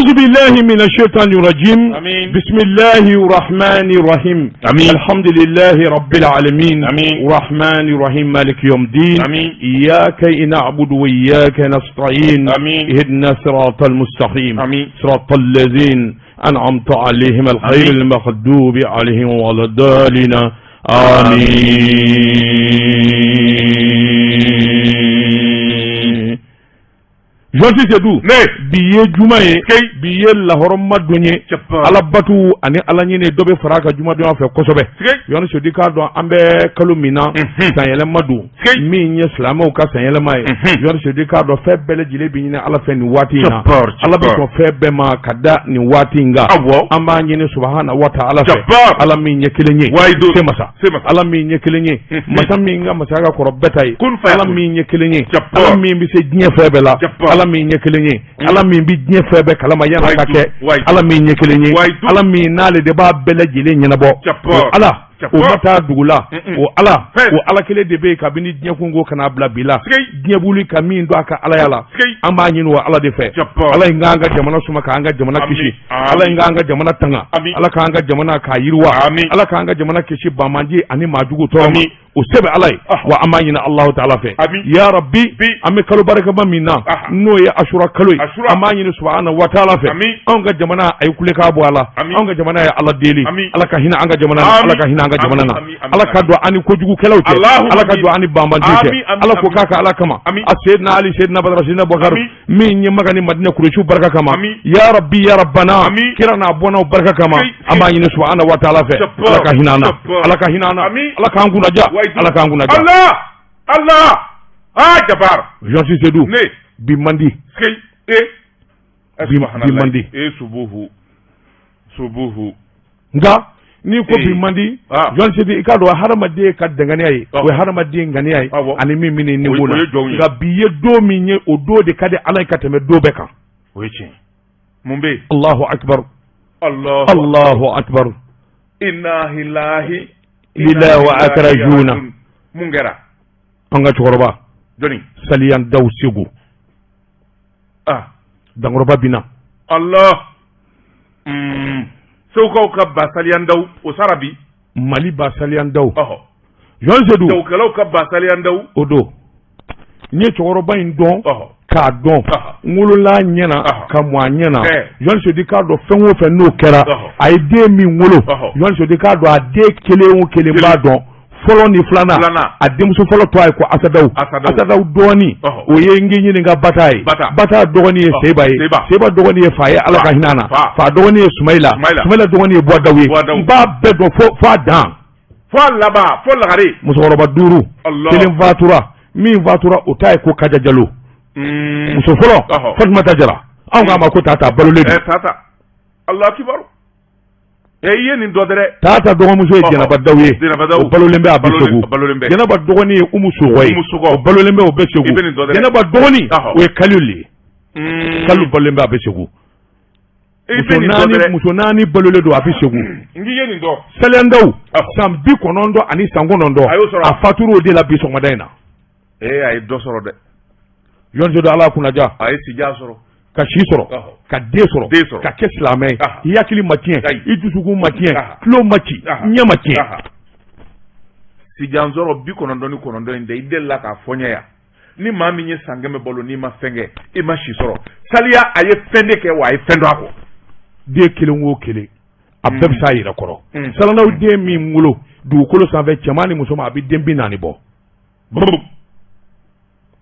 أعوذ بالله من الشيطان الرجيم. آمين. بسم الله الرحمن الرحيم. آمين. الحمد لله رب العالمين. آمين. الرحمن الرحيم، مالك يوم الدين. آمين. إياك نعبد وإياك نستعين. آمين. اهدنا الصراط المستقيم. آمين. صراط الذين أنعمت عليهم الخير آمين. المغضوب عليهم ولا الضالين، آمين. Journaliste Seydou, Ne. bi ye juma ye. Kei. Bi ye lahɔrɔma don ye. Jabbar. Ala batu ani ala ɲini, dɔ bɛ fara a ka jumadonya fɛ kosɛbɛ. Kei. Journaliste Seydou, k'a dɔn an bɛ kalo min na, sanyɛlɛma don, Kei. min ye silamɛw ka sanyɛlɛma ye. Journaliste Seydou, k'a dɔn fɛn bɛɛ lajɛlen bɛ ɲini Ala fɛ nin waati in na. Jabbar, Ala bɛ Jabbar. sɔn fɛn bɛɛ ma ka da nin waati in kan. Awɔ. An b'a ɲini subahana wa taala fɛ. Jabbar. Ala min ye kelen ye. Wayidu. Se masa. Se masa. Ala min ye kelen ye. Masa min ka masaya ka kɔrɔ bɛɛ ta ye. Kun faya Ala kun. min ye kelen ye. Jabbar. Ala min bɛ se diɲɛ fɛn bɛɛ la. Jabbar. Ala min ye kelen ye. Ala min bɛ diɲɛ fɛn bɛɛ kalama yan'a ka Wayidu, kɛ. wayidu. Ala min ye kelen ye. Wayidu. Ala min n'ale de b'a bɛɛ lajɛlen ɲɛnabɔ. Jabbar. O Ala, o Jabbar. ma taa dugu la. O Ala, Fɛn. o Ala kelen de bɛ yen kabini diɲɛ kunko ka n'a bila bi la. Sigei. Diɲɛ wuli ka min don a ka alaya la. Sigei. An b'a ɲini o Ala de fɛ. Jabbar. Ala in k'an ka jamana suma, k'an ka jamana Amin. kisi. Amin. Ala in k'an ka jamana tanga. Amin. Ala k'an ka jamana k'a yiriwa. Amin. Ala k'an ka jamana kisi banbaanci ani maajugu tɔɔrɔ ma. Amin. O se bɛ Ala ye. Ah. Wa an b'a ɲini Alahu taala fɛ. Amin. Ya Rabbi, Bi. an bɛ kalo barikama min na, Ah. n'o ye Asura kalo ye. Asura. An b'a ɲini subahana wa taala fɛ. Amin. Anw ka jamana, a ye kulekan bɔ a la. Amin. Anw ka jamana ye Ala deli. Amin. Ala ka hinɛ an ka jamana na. Amin. Ala ka hinɛ an ka jamana na. Amin, amin, Ala ka amin. don an ni kojugukɛlaw cɛ. Allahumma Ala ka amin. don an ni banbaanci cɛ. Amin, amin, Ala ko amin. k'a ka Ala kama. Amin. A Seydina Ali, Seydina Badara, Seydina Bakari, Amin. min ye Maka ni Madina Kuresiw barika kama. Amin. Ya Rabbi ya Rabbana, Amin. kira n'a bɔnnaw barika kama. Kei, An b'a ɲini subahana wa taala fɛ. Jabbar. Ala ka hinɛ an na. Jabbar. Ala ka hinɛ an na. Amin. Ala k'an kunnaja. Wayidu. Ala k'an kunnaja. Allah Allah, ah Jabbar. Journaliste Seydou, Ne. bi man di. Kei. E. Bi man di. E subuhu subuhu. Nka n'i ko Eh. bi man di, Ah. Journaliste Seydou, i k'a dɔn hadamaden ka danganiya ye, Ah. o ye hadamaden ŋaniya ye Awɔ. ani min bɛ ni O ko la. o ye jɔnw ye. Nka bi ye don min ye, o don de ka di Ala ye ka tɛmɛ don bɛɛ kan. O ye tiɲɛ. Mun bɛ yen? Allahu akbar. Allah. Allahu akbar. Inna lillahi. Lillahi wa akrajuna. Mun kɛra? An ka cɛkɔrɔba Jɔnni? Saliyan Daw Segu. Ah. Dankɔrɔba binna. Allah. Segukaw ka ba Saliyan Daw, o sara bi. Mali ba Saliyan Daw. Ɔhɔ. Journaliste Seydou, Jagokɛlaw ka ba Saliyan Daw. o don n ye cɛkɔrɔba in dɔn Ɔhɔ. k'a dɔn. Aha. N wolola a ɲɛna Aha. ka mɔ a ɲɛna. Eh. Journaliste Seydou, k'a dɔn fɛn o fɛn n'o kɛra, Ɔhɔ. a ye den min wolo, Ɔhɔ. Journaliste Seydou, k'a dɔn a den kelen o kelen b'a dɔn, fɔlɔ ni filanan. Filanan. A denmuso fɔlɔ tɔgɔ ye ko Asadaw. Asadaw. Asadaw dɔɔni, Ɔhɔ. o ye n k'i ɲininka Bata ye. Bata. Bata dɔgɔnin ye Ɔhɔ. Seba ye. Seba. Seba dɔgɔnin ye Fa ye, Ala ka Fa. hinɛ a na. Fa. Fa dɔgɔnin ye Sumayila. Sumayila. Sumayila dɔgɔnin ye Buwadaw ye. Buwadaw. N b'a bɛɛ dɔn fo a dan. Fo a laban, fo lagare. Musokɔrɔba duuru, Allah. kelen fatura. Min fatura, o ta ye ko Kaja Jalo. Muso fɔlɔ, Ɔhɔ. Fatumata Jara, anw k'a ma ko Tata, balolen don. Ɛ Tata, Allah kibaru. Ɛ, i ye nin dɔ dɛ. Tata dɔgɔmuso ye Ɔhɔ. Jɛnɛba Daw ye. Jɛnɛba Daw. O balolen bɛ, a bɛ Segu. Balolen bɛ. Jɛnɛba dɔgɔnin ye Umu Sogɔ ye. Umu Sogɔ. O balolen bɛ, o bɛ Segu. I bɛ nin dɔn dɛ. Jɛnɛba dɔgɔnin, Ɔhɔ. o ye Kalilu ye. Kalilu balolen bɛ, a bɛ Segu. I Muso bɛ nin dɔn naani, dɛ. muso naani balolen don, a bɛ Segu. N k'i ye nin dɔn. Saliyan Daw, Ɔhɔ. san 90 ani san 9, A y'o sɔrɔ. a fatura o de la bi sɔgɔmada in na. Ee, a ye dɔ sɔrɔ dɛ. Journaliste Seydou, Ala kunnaja. A ye sija sɔrɔ. Ka si sɔrɔ, Ɔhɔ. ka den sɔrɔ, Den sɔrɔ. ka kɛ silamɛ ye. Aha. I hakili ma tiɲɛ, Ayi. i dusukun ma tiɲɛ, Aha. tulo ma ci, Aha. ɲɛ ma tiɲɛ. Aha. Sijan sɔrɔ 99 in tɛ, i delila k'a fɔ n ye yan. Ni maa min ye san 100 balo, n'i ma fɛn kɛ, i ma si sɔrɔ. Saliya, a ye fɛn de kɛ wa, a ye fɛn dɔn a kɔ. Den kelen o kelen, a bɛɛ bɛ s'a yɛrɛ kɔrɔ. Salanaw den min wolo dugukolo sanfɛ, cɛman ni musoman, a bɛ den 40 bɔ. Brr.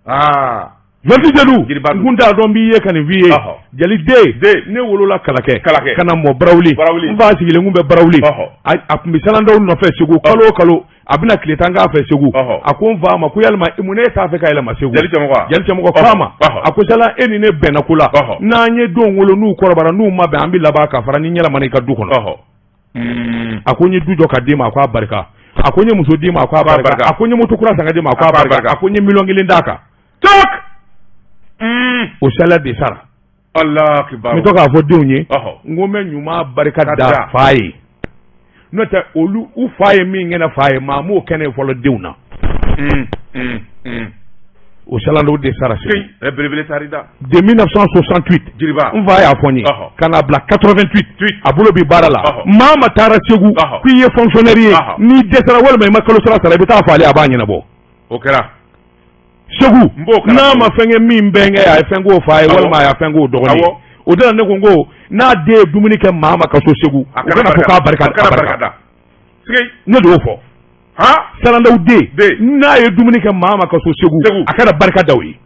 Aa. Journaliste Seydou, Jiriba n don. kun t'a dɔn n b'i ye ka nin f'i ye. Ɔhɔ. Jali den, Den. ne wolola Kalakɛ, Kalakɛ. ka na mɔ Barawuli. Barawuli. N fa sigilen kun bɛ Barawuli. Ɔhɔ. A tun bɛ Salandaw nɔfɛ Segu kalo o kalo, a bɛna tile 10 k'a fɛ Segu. Ɔhɔ. A ko n fa ma ko yalima mun ne t'a fɛ ka yɛlɛma Segu? Jali cɛmɔgɔ wa? Jali cɛmɔgɔ k'a ma, Ɔhɔ. a ko sala, e ni ne bɛnna ko la, Ɔhɔ. n'an ye denw wolo, n'u kɔrɔbayara, n'u ma bɛn, an bɛ laban ka fara ni yɛlɛmana i ka du kɔnɔ. Ɔhɔ. A ko n ye du jɔ ka d'i ma, a ko a barika. A ko n ye muso d'i ma, a ko a barika. barika. A ko n ye moto kura san ka d'i ma, a ko a A ko a barika. barika. A ko n ye miliyɔn 1 d'a kan. Tok. O saliya de sara. Allah N kibaru. bɛ to k'a fɔ denw ye, Ɔhɔ. n ko n bɛ ɲuman barika Ka da da. fa ye, n'o tɛ olu u fa ye min kɛ ne fa ye, maa m'o kɛ ne fɔlɔ denw na. O Salandaw de sara Segu. Ɛ, belebele taar'i da. De 1968, Jiriba. N fa y'a fɔ n ye, ka n'a bila 88, a bolo bi baara la. Maa ma taara Segu k'i ye fonctionnaire ye, n'i dɛsɛra walima i ma kalo sara sara, i bɛ taa fɔ ale, a b'a ɲɛnabɔ. O kɛra. Segu, N b'o kalama. n'a ma fɛn kɛ min bɛnkɛ ye, a ye fɛn k'o fa ye walima a ye fɛn k'o dɔgɔnin ye. O de la ne ko n ko n'a den ye dumuni kɛ maa ma ka so Segu, A o kana fɔ k'a barika a kana a barika da. Sigi. Ne de y'o fɔ. Salandaw den, Den. n'a ye dumuni kɛ maa ma ka so Segu, Segu. a kana barika da o ye.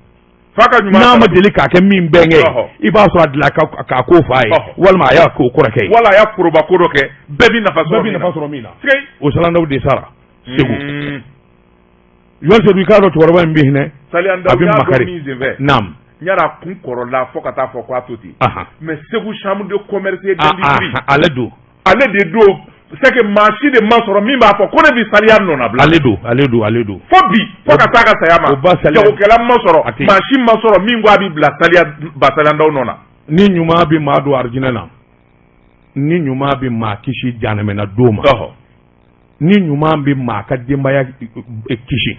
Fa ka ɲuman N'a ma sara. deli k'a kɛ min bɛnkɛ ye, i b'a sɔrɔ a delila k'a ko fa ye walima a y'a k'o kɔrɔkɛ ye. Wala a y'a foroba ko dɔ kɛ, bɛɛ bi nafa sɔrɔ Bɛɛ bɛ min na. nafa sɔrɔ min na. Sigi. O Salandaw de sara Segu. Yɔrɔ Sedu, i k'a dɔn cɛkɔrɔba in bɛ hinɛ, Saliya a Ndaw bɛ y'a dɔn makari. min senfɛ. Naam. N y'a a kun kɔrɔla fo ka taa fɔ k'a to ten. Mais Segu chambre de commerce et d'industrie. Ale don. Ale de don, c'est que maa si de ma sɔrɔ min b'a fɔ ko ne bi Saliya nɔ nabila. Ale don, ale don, ale don. Fo bi, fo ka taa ka saya ma. O ba Saliya- Jagokɛla ma sɔrɔ, A tɛ yen. maa si ma sɔrɔ min ko a b'i bila Saliya ba Saliya Ndaw nɔ na. Ni ɲuman bɛ maa don arijinɛ na, ni ɲuman bɛ maa kisi janɛmɛna don ma, ni ɲuman bɛ maa ka denbaya kisi,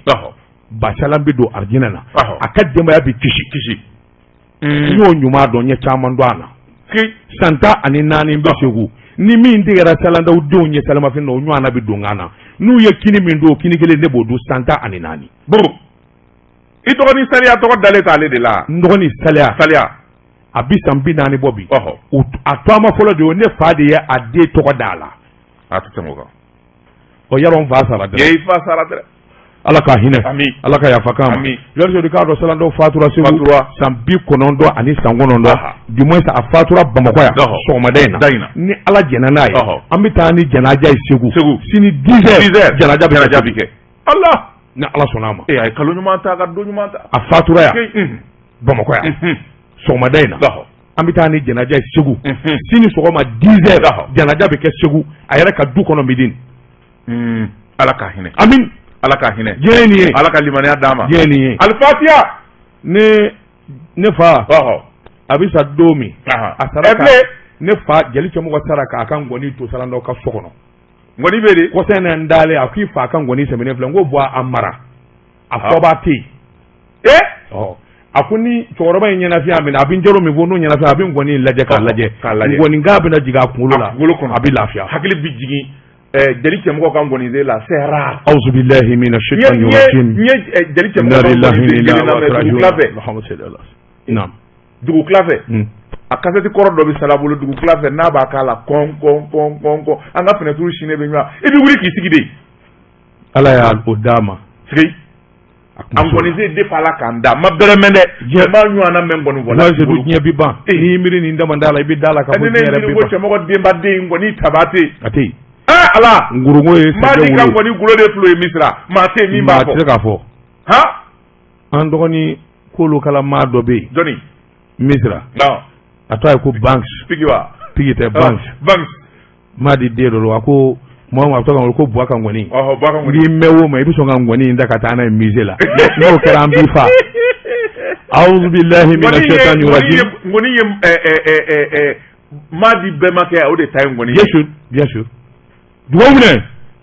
basalan bɛ don arijinɛ na, a ka denbaya bɛ kisi. Kisi. N y'o ɲuman dɔn, n ye caman dɔn a la. Ki. San 14 bɛ Segu, ni min tigɛra Salandaw denw ye salimafɛn na, o ɲɔgɔnna bɛ don kan na. N'u ye kini min dun, o kini kelen ne b'o dun san 14. Buru. I dɔgɔnin Saliya tɔgɔ dalen t'ale de la. N dɔgɔnin Saliya, Saliya. a bi san 40 bɔ bi. A tɔgɔma fɔlɔ de ye, ne fa de ye a den tɔgɔ d'a la. A tɛ tɛmɛ o kan. Ɔ, yarɔ n fa sara dɛ. Ye, i fa sara dɛ. Ala ka hinɛ. Ami. Ala ka yafa k'an ma. Ami. Yɔrɔ k'a dɔn Salandaw fatura Segu Fatura. san 99 san 9, du moins a fatura Bamakɔ yan sɔgɔmada in na. Da in na. Ni Ala jɛnna n'a ye, an bɛ taa ni janaja ye Segu. Segu. Sini 10 heures, 10 heures. janaja bɛ Janaja kɛ. bi kɛ. Allah. Ni Ala sɔnna a ma. Ee, a ye kalo ɲuman ta, a ka don ɲuman ta. A fatura yan Bamakɔ yan sɔgɔmada in na. An bɛ taa ni janaja ye Segu sini sɔgɔma 10 heures, janaja bɛ kɛ Segu a yɛrɛ ka du kɔnɔ Médine. Ala ka hinɛ. Amin. Ala ka hinɛ. Diɲɛ ye nin ye. Ala ka limaniya d'a ma. Diɲɛ ye nin ye. Alifatiya. Ne fa, a bɛ sa don min, a sara Ɛ ka bilen. Ne fa jeli cɛmɔgɔ sara k'a ka ngɔni to Salandaw ka so kɔnɔ. Ngɔni bɛ di. Kɔsa in na, n dalen, a k'i fa ka ngɔni sɛmɛnen filɛ. N ko bɔn, a mara a fɔba tɛ yen. Ɔ, a ko ni cɛkɔrɔba in ɲɛnafiya minɛ, a bɛ n jalo min fɔ n'o ɲɛnafiya, a bɛ ngɔni in lajɛ k'a lajɛ. K'a lajɛ. Ngɔni kan bɛna jigin a kunkolo la. A kunkolo kɔnɔ. A bɛ lafiya. Hakili bɛ jigin jeli cɛmɔgɔ ka ngɔni la, c'est rare. أعوذ بالله من N ye الشيطان n ye الرجيم. n ye jeli إنا cɛmɔgɔ ka لله ngɔni وإنا kelen lamɛn إليه dugukila fɛ. راجعون. اللهم صل على نعم. Dugukila fɛ. A kasɛti kɔrɔ dɔ bɛ sala bolo dugukila fɛ, n'a b'a k'a la kɔn kɔn kɔn kɔn kɔn, an ka fenêtre sinnen bɛ ɲɔgɔn, i bɛ wuli k'i sigi de. Ala y'a o d'a ma. Sigi. A A kuma s'o la. ngɔni de fa la k'an da n ma bɛrɛ mɛn dɛ. Diɲɛ- N b'a ɲɔgɔn na mɛn ngɔni fɔ la. Walahi Sedu, diɲɛ bi ban. N'i y'i miiri nin dama da la, i bɛ da la ka fɔ Ni ne diɲɛ yɛrɛ ye bi ko ban. cɛmɔgɔ denba den in ngɔni taba tɛ yen. A tɛ yen. Aa Ala. Ngurungo ye Maa sajɛ di ka wolo. ngɔni gulo de filo ye Misira, maa tɛ yen min b'a Maa tɛ se fɔ. k'a fɔ. Han. An dɔgɔnin k'olu maa dɔ bɛ yen. Jɔnni? Misira. Non. A tɔgɔ ye ko Banks. Pigi wa? Pigi tɛ, Banks. Banks. Maa di den dɔ don, a ko maa ma, a bɛ to ka wele ko Buwa ka ngɔni. Ɔhɔ, Buwa ka ngɔni. N'i mɛn o ma, i bɛ sɔn ka ngɔni in da ka taa n'a ye musée la. N'o kɛra, an b'i fa. أعوذ بالله من Ngɔni ye الشيطان ngɔni ye الرجيم. Ngɔni ye ɛ ɛ ɛ ɛ ɛ maa di bɛnbakɛ, o de ta ye ngɔni ye. Bien sûr, bien sûr. Dugawu minɛ.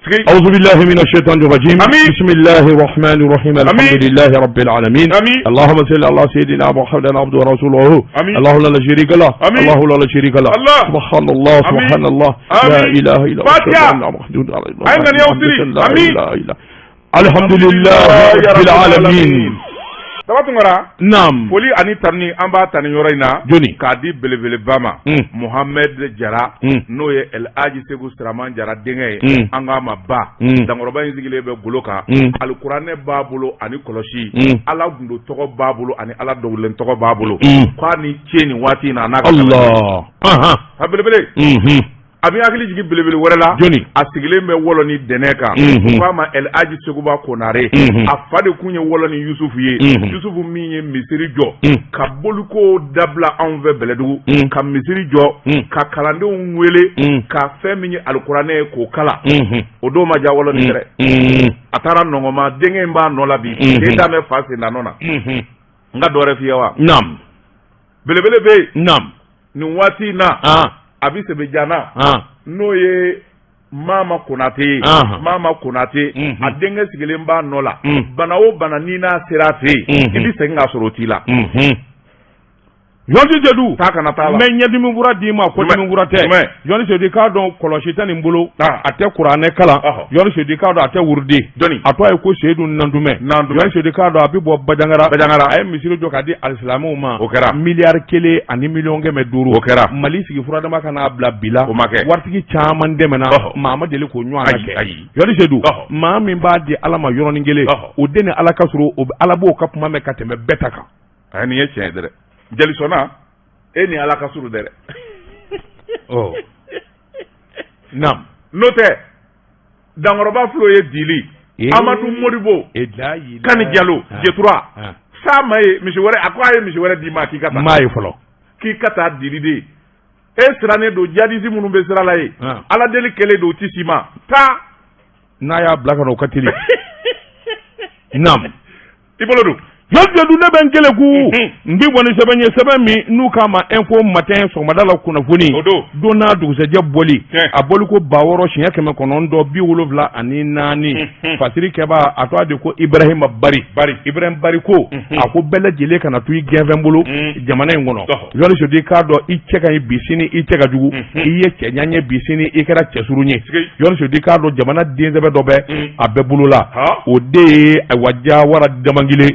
Sigi. أعوذ بالله من الشيطان الرجيم. آمين. بسم الله الرحمن الرحيم. الحمد لله رب العالمين. آمين. اللهم صل على سيدنا محمد عبده ورسوله. آمين. الله لا شريك له. آمين. الله لا شريك له. الله. سبحان الله. آمين. سبحان الله، لا آمين. إله إلا الله. فاتحة. أشهد أن محمدا أين اليوم سري؟ لا آمين. إله إلا الحمد لله رب العالمين. Daba Tunkara. نعم. Foli ani tanuni, an b'a tani yɔrɔ in na. Jɔni? K'a di belebeleba ma. Mohamed Jara. N'o ye El Hadji Segu Siraman Jara denkɛ ye. An k'a ma ba. Dankɔrɔba in sigilen bɛ golo kan. Alikuranɛ b'a bolo ani kɔlɔsi. Ala gundo tɔgɔ b'a bolo ani Ala dogolen tɔgɔ b'a bolo. K'a ni ce nin waati in na, a n'a ka الله أها. A belebele. A bɛ hakili jigin belebele wɛrɛ la. Jɔni? A sigilen bɛ wɔlɔ ni dɛnɛ kan. U k'a ma El Hadji Seguba Konare. A fa de kun ye wɔlɔ ni Yusufu ye. Yusufu min ye misiri jɔ. Ka boliko dabila anw fɛ Bɛlɛdugu. Ka misiri jɔ. Ka kalandenw wele. Ka fɛn min ye alikuranɛ ye k'o kalan. O don ma diya wɔlɔ ni dɛ. A taara nɔngɔnma, denkɛ in b'a nɔ la bi. Den t'a mɛn fa sen da nɔ na. N ka dɔ wɛrɛ f'i ye wa? نعم. Belebele bɛ yen. نعم. Nin waati in na. A bɛ Sebejana. N'o ye Mama Konate ye Mama Konate a denkɛ sigilen b'a nɔ la bana o bana n'i n'a sera a fɛ yen i bɛ segin k'a sɔrɔ o t'i la. Jɔnni Sedu taa kana taa la n bɛ ɲɛdimi fura d'i ma kɔdimi fura tɛ Jɔnni Sedu i k'a dɔn kɔlɔsi tɛ nin bolo a tɛ kuranɛ kalan Jɔnni Sedu i k'a dɔn a tɛ wurudi a tɔgɔ ye ko Sedu Nandumɛ Jɔnni Sedu i k'a dɔn a bɛ bɔ Bajangara Bajangara a ye misiri jɔ k'a di alisilamɛw ma o kɛra miliyari 1 ani miliyɔn 500 o kɛra Mali sigi furadama ka n'a bila bi la o ma kɛ waritigi caman dɛmɛna maa ma deli k'o ɲɔgɔn kɛ Jɔnni Sedu maa min b'a di Ala ma yɔrɔnin kelen o de ni Ala ka surun Ala b'o ka kuma mɛn ka tɛmɛ bɛɛ ta kan. A nin ye tiɲɛ ye dɛ jalisɔnna e ni Ala ka surun dɛ. Ɔ naam. N'o tɛ dankɔrɔba filo ye dili Amadu Modibo Kani Jalo Jetura sa ma ye misi wɛrɛ a ko a ye misi wɛrɛ d'i ma k'i ka taa m'a ye fɔlɔ k'i ka taa dili de e sirannen don jadisi minnu bɛ sira la yen Ala deli kɛlen don u tɛ s'i ma taa n'a y'a bila ka na o ka teli naam. I bolo don Jɔn Sedu ne bɛ n keleku n bɛ bɔ ni sɛbɛn ye sɛbɛn min n'u k'a ma Info Matin sɔgɔmada la kunnafoni o don don n'a dugusɛjɛ bɔli a bɔli ko 6974 fasiri kɛbaa a tɔgɔ de ko Ibrahima Bari Bari Ibrahima Bari ko a ko bɛɛ lajɛlen kana to i gɛnfɛn bolo jamana in kɔnɔ Jɔn Sedu i k'a dɔn i cɛ ka ɲi bi sini i cɛ ka jugu i ye cɛɲan ye bi sini i kɛra cɛsurun ye Jɔn Sedu i k'a dɔn jamana densɛbɛ dɔ bɛ a bɛɛ bolo la o de ye ayiwa Jawara Damangile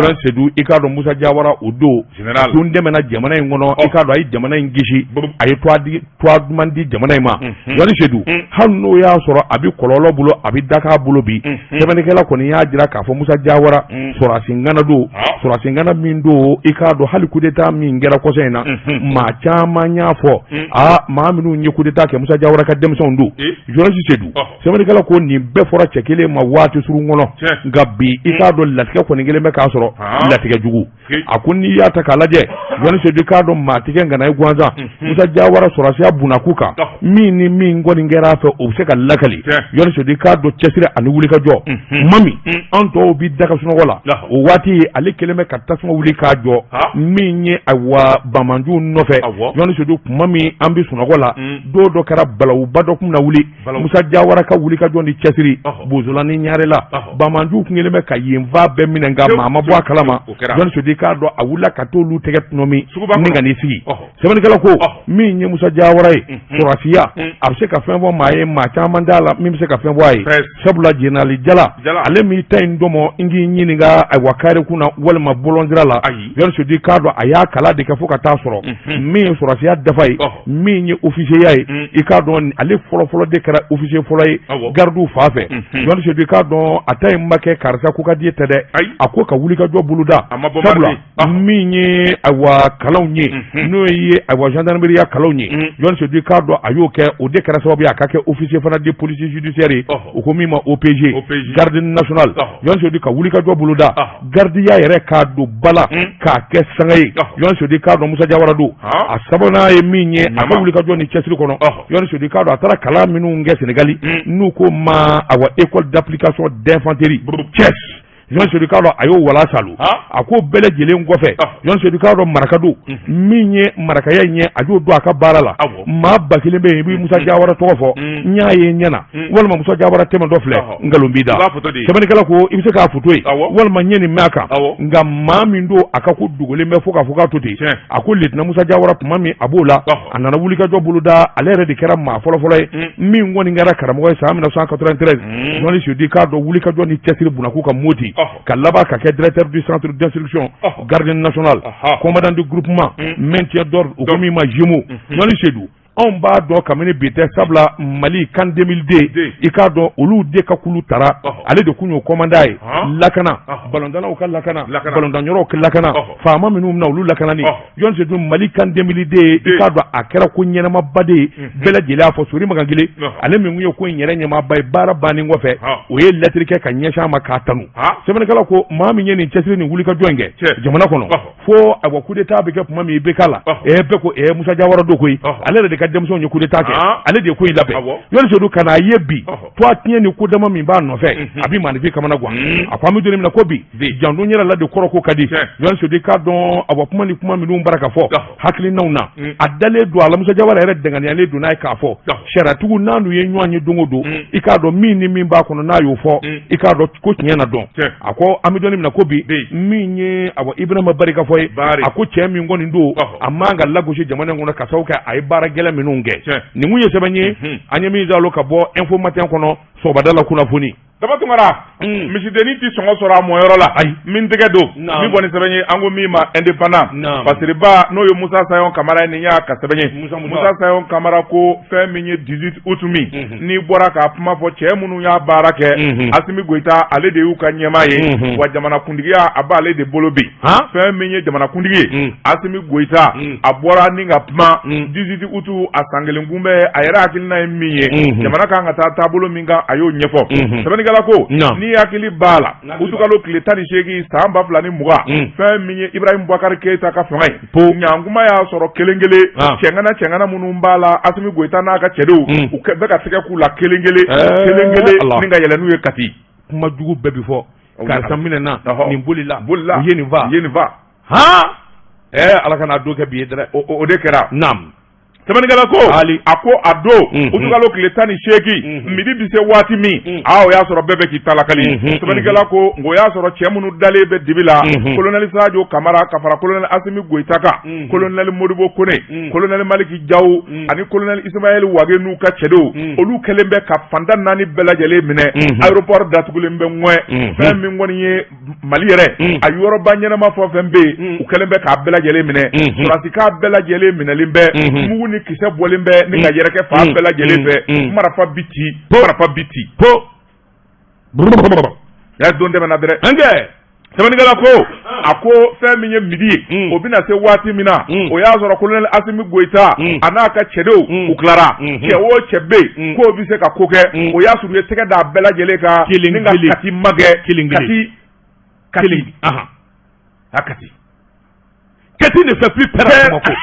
Jɔn Sedu i k'a dɔn Musa Jawara o don tun dɛmɛna jamana in kɔnɔ i k'a dɔn a ye jamana in kisi a ye tɔgɔ duman di jamana in ma Jɔn Sedu hali n'o y'a sɔrɔ a bɛ kɔlɔlɔ bolo a bɛ daka bolo bi sɛbɛnnikɛla kɔni y'a jira k'a fɔ Musa Jawara sɔrɔdasi ŋana don sɔrɔdasi ŋana min don i k'a dɔn hali coup d'état min kɛra kɔsa in na maa caman y'a fɔ aa maa minnu ye coup d'état kɛ Musa Jawara ka denmisɛnw don Jɔn Sedu sɛbɛnnikɛla ko nin bɛɛ fɔra cɛ kelen ma waati surun kɔnɔ nka bi i k'a dɔn latigɛ kɔni kelen bɛ k'a sɔrɔ latigɛ jugu a ko n'i y'a ta k'a lajɛ Jɔn Sedu i k'a dɔn maa tɛ kɛ ŋana ye gansan Musa Jawara sɔrɔdasiya bunakun kan min ni min kɔni kɛra a fɛ o bɛ se ka lakali Jɔn Sedu i k'a dɔn cɛsiri ani wulikajɔ ma min an tɔw bɛ da ka sunɔgɔ la o waati ale kelen bɛ ka tasuma wuli k'a jɔ min ye ayiwa banbaanciw nɔfɛ Jɔn Sedu tuma min an bɛ sunɔgɔ la don dɔ kɛra balawuba dɔ tun na wuli Musa Jawara ka wulikajɔ ni cɛsiri Bozola ni Ɲarela banbaanciw tun kɛlen bɛ ka yen fan bɛɛ minɛ nka maa ma bɔ a kalama Jɔn Sedu i k'a dɔn a wulila ka t'olu tɛgɛ tɔnɔmi ni ka n'i sigi sɛbɛnnikɛla ko min ye Musa Jawara ye sɔrɔdasiya a bɛ se ka fɛn fɔ maa ye maa caman t'a la min bɛ se ka fɛn fɔ a ye sabula Général Jala ale m'i ta in tɔmɔ n k'i ɲininka ayiwa kare kun na walima bɔlɔnsira la Jɔn Sedu i k'a dɔn a y'a kalan de kɛ fo ka taa sɔrɔ min ye sɔrɔdasiya dafa ye min ye officier ye i k'a dɔn ale fɔlɔfɔlɔ de kɛra officier fɔlɔ ye gardiw fan fɛ Jɔn Sedu i k'a dɔn a ta in ma kɛ karisa ko ka di tɛ dɛ a ko ka wulikajɔ boloda sabula min ye ayiwa kalanw ye n'o ye ayiwa gendarmerie ya kalanw ye Jɔn Sedu i k'a dɔn a y'o kɛ o de kɛra sababu ye a ka kɛ officier fana de police judiciaire ye u ko min ma OPJ garde nationale Jɔn Sedu ka wulikajɔ boloda gardiya yɛrɛ k'a don ba la k'a kɛ sanga ye Jɔn Sedu i k'a dɔn Musa Jawara don a sabanan ye min ye a ka wulikajɔ ni cɛsiri kɔnɔ Jɔn Sedu i k'a dɔn a taara kalan minnu kɛ Senegali n'u ko ma awa école d'application d'infanterie Thiès Jɔn Sedu i k'a dɔn a y'o wala salu a ko bɛɛ lajɛlen kɔfɛ Jɔn Sedu i k'a dɔn maraka don min ye marakaya in ye a y'o don a ka baara la maa 1000 bɛ yen i bɛ Musa Jawara tɔgɔ fɔ n y'a ye ɲɛ na walima Musa Jawara tɛmɛtɔ filɛ nkalon b'i da sɛbɛnnikɛla ko i bɛ se k'a foto ye walima n ye nin mɛn a kan nka maa min don a ka ko dogolen bɛ fo k'a fɔ k'a to ten a ko lieutenant Musa Jawara tuma min a b'o la a nana wulikajɔ boloda ale yɛrɛ de kɛra maa fɔlɔfɔlɔ ye min kɔni kɛra karamɔgɔ ye san 1993 Jɔn Sedu i k'a dɔn wulikajɔ ni cɛsiri bunakun kan Moti ka laban ka kɛ directeur du centre d'instruction garde nationale commandant du groupement maintien d'ordre u ko min ma JIMO Jɔn Sedu anw b'a dɔn kabini bi tɛ sabula Mali CAN 2002 i k'a dɔn olu de ka kulu tara ale de kun y'o commandant ye lakana balontannaw ka lakana balontanyɔrɔw ka lakana faama minnu na olu lakanani Jɔn Sedu Mali CAN 2002 i k'a dɔn a kɛra ko ɲɛnamaba de ye bɛɛ lajɛlen y'a fɔ Sori Makan Gile ale min kun ye ko in yɛrɛ ɲɛmaaba ye baara bannen kɔfɛ o ye lɛtiri kɛ ka ɲɛsin a ma k'a tanu sɛbɛnnikɛla ko maa min ye nin cɛsiri ni wulikajɔ in kɛ jamana kɔnɔ fo ayiwa coup d'état bɛ kɛ tuma min IBK la bɛɛ ko Musa Jawara don koyi ale yɛrɛ de ka ka denmisɛnw ye coup d'état kɛ, ale de ye ko in labɛn. Jɔli Sedu, ka n'a ye bi to tiɲɛ ni ko dama min b'a nɔfɛ, a bɛ maaninfin kamana gan. A ko an bɛ don min na ko bi, janto yɛrɛ la de kɔrɔ ko ka di. Jɔli Sedu, k'a dɔn awa kuma ni kuma minnu bara ka fɔ hakilinaw na, a dalen don a la, Musa Jawara yɛrɛ danganiyalen don n'a ye k'a fɔ sariyatigiw n'an ye ɲɔgɔn ye don o don, i k'a dɔn min ni min b'a kɔnɔ, n'a y'o fɔ, i k'a dɔn ko tiɲɛ na dɔn. A ko an bɛ don min na ko bi, min ye awa Ibrahima Bari ka fɔ ye, a ko cɛ min kɔni don, a man ka lagosi jamana in kɔnɔ ka sababu kɛ a ye baara gɛlɛn minnu kɛ. Nin kun ye sɛbɛn ye an ye min zalo ka bɔ Info Matin kɔnɔ sɔgɔmada la kunnafoni. Daba Tunkara, misidennin tɛ sɔngɔ sɔrɔ a mɔyɔrɔ la. Ayi. Min tɛgɛ don min bɔ ni sɛbɛn ye, an ko min ma Indépendant, Fasiriba, n'o ye Musa Sayon Kamara ye, nin y'a ka sɛbɛn ye. Musa Sayon Kamara ko fɛn min ye 18 août min n'i bɔra k'a kuma fɔ, cɛ minnu y'a baara kɛ, Asimi Goyita, ale de y'u ka ɲɛmaa ye, wa jamanakuntigiya a b'ale de bolo bi. Fɛn min ye jamanakuntigi ye, Asimi Goyita, a bɔra ni ka kuma 18 août a san kelen kunbɛn, a yɛrɛ hakilina ye min ye, jamana kan ka taa taabolo min kan, a y'o ɲɛfɔ. Sɛbɛnnikɛla ko n'i hakili b'a la, utukalo tile 18 san 2020, fɛn min ye Ibrahim Boubacar Keita ka fanga ye, ɲankuma y'a sɔrɔ kelen kelen, cɛŋana cɛŋana minnu b'a la, Asimi Goyita n'a ka cɛdenw, u bɛ ka tɛgɛ k'u la kelen kelen kelen kelen ni ka yɛlɛ n'u ye Kati. Kuma jugu bɛɛ bi fɔ, karisa minɛna, nin bolila, bolila, u ye nin fa, u ye nin fa. Han, Ala kana don kɛ bi ye dɛ. O de kɛra. Naam. Sɛbɛnnikɛla ko a ko a don utukalo tile 18, midi bɛ se waati min, aa, o y'a sɔrɔ bɛɛ bɛ k'i ta lakali. Sɛbɛnnikɛla ko o y'a sɔrɔ cɛ minnu dalen bɛ dibi la, colonel Sadio Kamara ka fara colonel Asimi Goyita kan, colonel Modibo Kone, colonel Maliki Jaw ani colonel Ismaël Wage n'u ka cɛdenw, olu kɛlen bɛ ka fanda naani bɛɛ lajɛlen minɛ. Aéroport datugulen bɛ ŋɔɛ. Fɛn min kɔni ye Mali yɛrɛ, a yɔrɔba ɲɛnama fɛn fɛn bɛ yen, u kɛlen bɛ k'a bɛɛ lajɛlen minɛ. Sɔrɔdasi bɛɛ lajɛlen minɛlen bɛ, mugu ni kisɛ bɔlen bɛ ni ka yɛrɛkɛ fan bɛɛ lajɛlen fɛ, marifa bi ci, marifa bi ci. Ya don tɛmɛna dɛrɛ. Sɛbɛnnikɛla ko a ko fɛn min ye midi ye, o bɛna se waati min na, o y'a sɔrɔ colonel Asimi Goyita a n'a ka cɛdenw, u tilara. Cɛ o cɛ bɛ yen k'o bɛ se ka ko kɛ, o y'a sɔrɔ u ye tɛgɛ da bɛɛ lajɛlen kan ni ka Kati magɛn. Kelen Kati, Kati, a Kati. Kati ne fait plus peur à Bamako.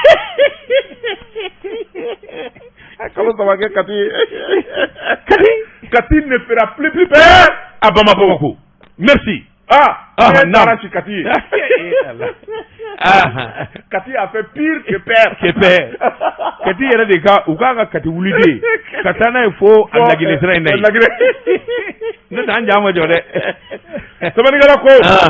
Kalo 3 kɛ Kati. Kati, Kati ne fera plus peur à Bamako. Merci. Ah, ne taara si Kati ye. Kati a fait pire que peur. Que peur. Kati yɛrɛ de ka u k'an ka Kati wuli de ka taa n'a ye fo a Laginɛ sira in na yen. Ne t'an ja ma jɔ dɛ. Sɛbɛnnikɛla ko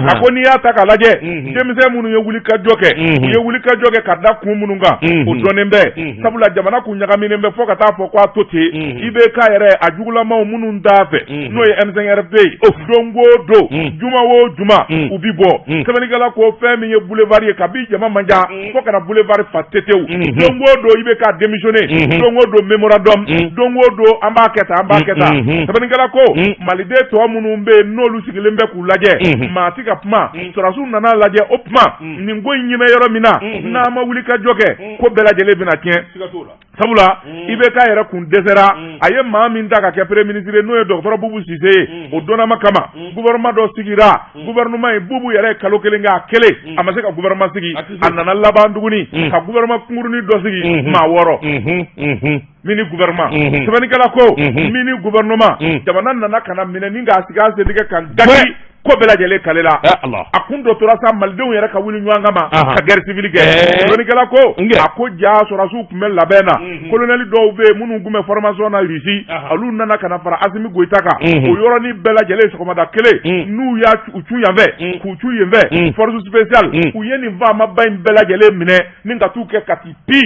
a ko n'i y'a ta k'a lajɛ, denmisɛn minnu ye wulikajɔ kɛ, u ye wulikajɔ kɛ ka da kun minnu kan, o dɔnnen bɛ, sabula jamana kun ɲagaminen bɛ fo ka taa fɔ k'a to ten. IBK yɛrɛ, a jugulamaw minnu t'a fɛ, n'o ye M5RP ye, don o don, juma o juma, u bi bɔ. Sɛbɛnnikɛla ko fɛn min ye boulevard ye, kabi jama man ca fo ka na boulevard fa tetew, don o don IBK démissionné, don o don mémorandum, don o don an b'a kɛ tan, an b'a kɛ tan. Sɛbɛnnikɛla ko maliden tɔ minnu bɛ yen, n'olu sigilen bɛ k'u lajɛ, maa ti ka kuma. Sɔrɔdasiw nana lajɛ, o tuma nin ko in ɲɛ bɛ yɔrɔ min na, n'a ma wuli ka jɔ kɛ, ko bɛɛ lajɛlen bɛna tiɲɛ, sabula IBK yɛrɛ kun dɛsɛra. A ye maa min ta ka kɛ premier ministre ye, n'o ye dɔgɔtɔrɔ Bubu Sise ye, o donnama kama gouvernement dɔ sigira. Gouvernement in, Bubu yɛrɛ ye kalo kelen kɛ, a kelen a ma se ka gouvernement sigi. A nana laban tuguni ka gouvernement kunkurunin dɔ sigi, maa 6, mini gouvernement. Sɛbɛnnikɛla ko mini gouvernement, jamana nana ka na minɛ ni k'a sigi a sentigɛ kan gaki, ko bɛɛ lajɛlen kale la. A kun dɔ tora sa, malidenw yɛrɛ ka wuli ɲɔgɔn kama ka guerre civile kɛ. Sɛbɛnnikɛla ko a ko ja sɔrɔdasiw tun bɛ labɛn na, colonel dɔw bɛ yen minnu tun bɛ formation na Russie, olu nana ka na fara Asimi Goyita kan. O yɔrɔnin bɛɛ lajɛlen, sɔgɔmada kelen, n'u y'a u cu yan fɛ k'u cu yen fɛ, force spéciale, u ye nin faamaba in bɛɛ lajɛlen minɛ ni ka t'u kɛ Kati pi,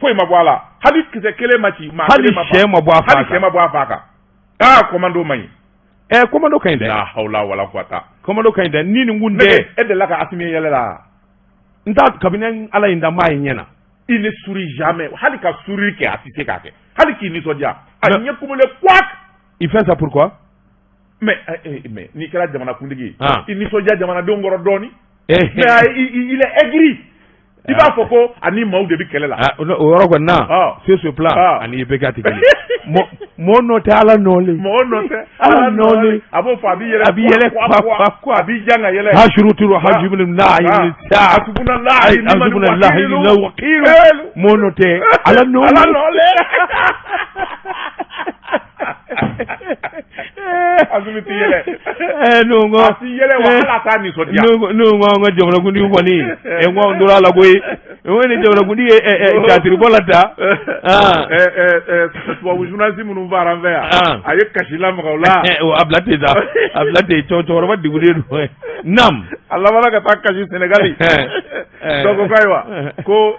foyi ma bɔ a la, hali kisɛ kelen ma ci, maa kelen ma hali sɛ ma bɔ a fa hali sɛ ma bɔ a fa kan. Aa, commando man ɲi. Commando ka ɲi dɛ. La hawla wala quwata. Commando ka ɲi dɛ, ni nin kun tɛ. E delila ka Asimi ye yɛlɛ la? N t'a kabini Ala ye n da, n m'a ye ɲɛ na. Il ne sourit jamais, hali ka sourire kɛ, a tɛ se k'a kɛ, hali k'i nisɔndiya, a ɲɛ kumulen kwak. Il fait ça pourquoi? Mais mais n'i kɛra jamanakuntigi ye, i nisɔndiya jamanadenw kɔrɔ dɔɔni. Mais il est aigri. I b'a fɔ ko ani maaw de bɛ kɛlɛ la. O yɔrɔ kɔni na, sur ce plan, ani IBK tɛ kelen. Mɔgɔ nɔ tɛ Ala nɔ le. Mɔgɔ nɔ tɛ Ala nɔ le. A b'o fɔ, a b'i yɛlɛ. A b'i yɛlɛ kwa kwa kwa. A b'i jan ka yɛlɛ. Hasuru turu hajubulu lahi sa. Hasubunalahi Hasubunalahi wakilu. Mɔgɔ nɔ tɛ Ala nɔ le. Ala nɔ le. Asimi ti yɛlɛ. Ne ko A ti yɛlɛ wa, hali a t'a nisɔndiya. Ne ko an ka jamanakuntigi kɔni, n ko anw tora a la koyi. N ko ni jamanakuntigi ye théâtre la ta. Tubabu journaliste minnu b'an fɛ yan, a ye kasi lamaga o la. A bila ten sa, a bila ten, cɛkɔrɔba degunnen don. Naam. A labanna ka taa kasi Sénégali. Donc ko ayiwa, ko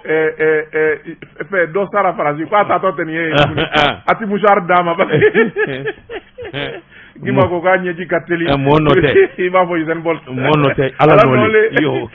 fɛn dɔ sara Faransi, k'a taatɔ tɛ nin ye tuguni. A ti mouchoir d'a ma parce que Gima ko k'a ɲɛji ka teli. Mɔɔ nɔ tɛ. I b'a fɔ Usain Bolt. Mɔɔ nɔ tɛ, Ala nɔ le. Yo.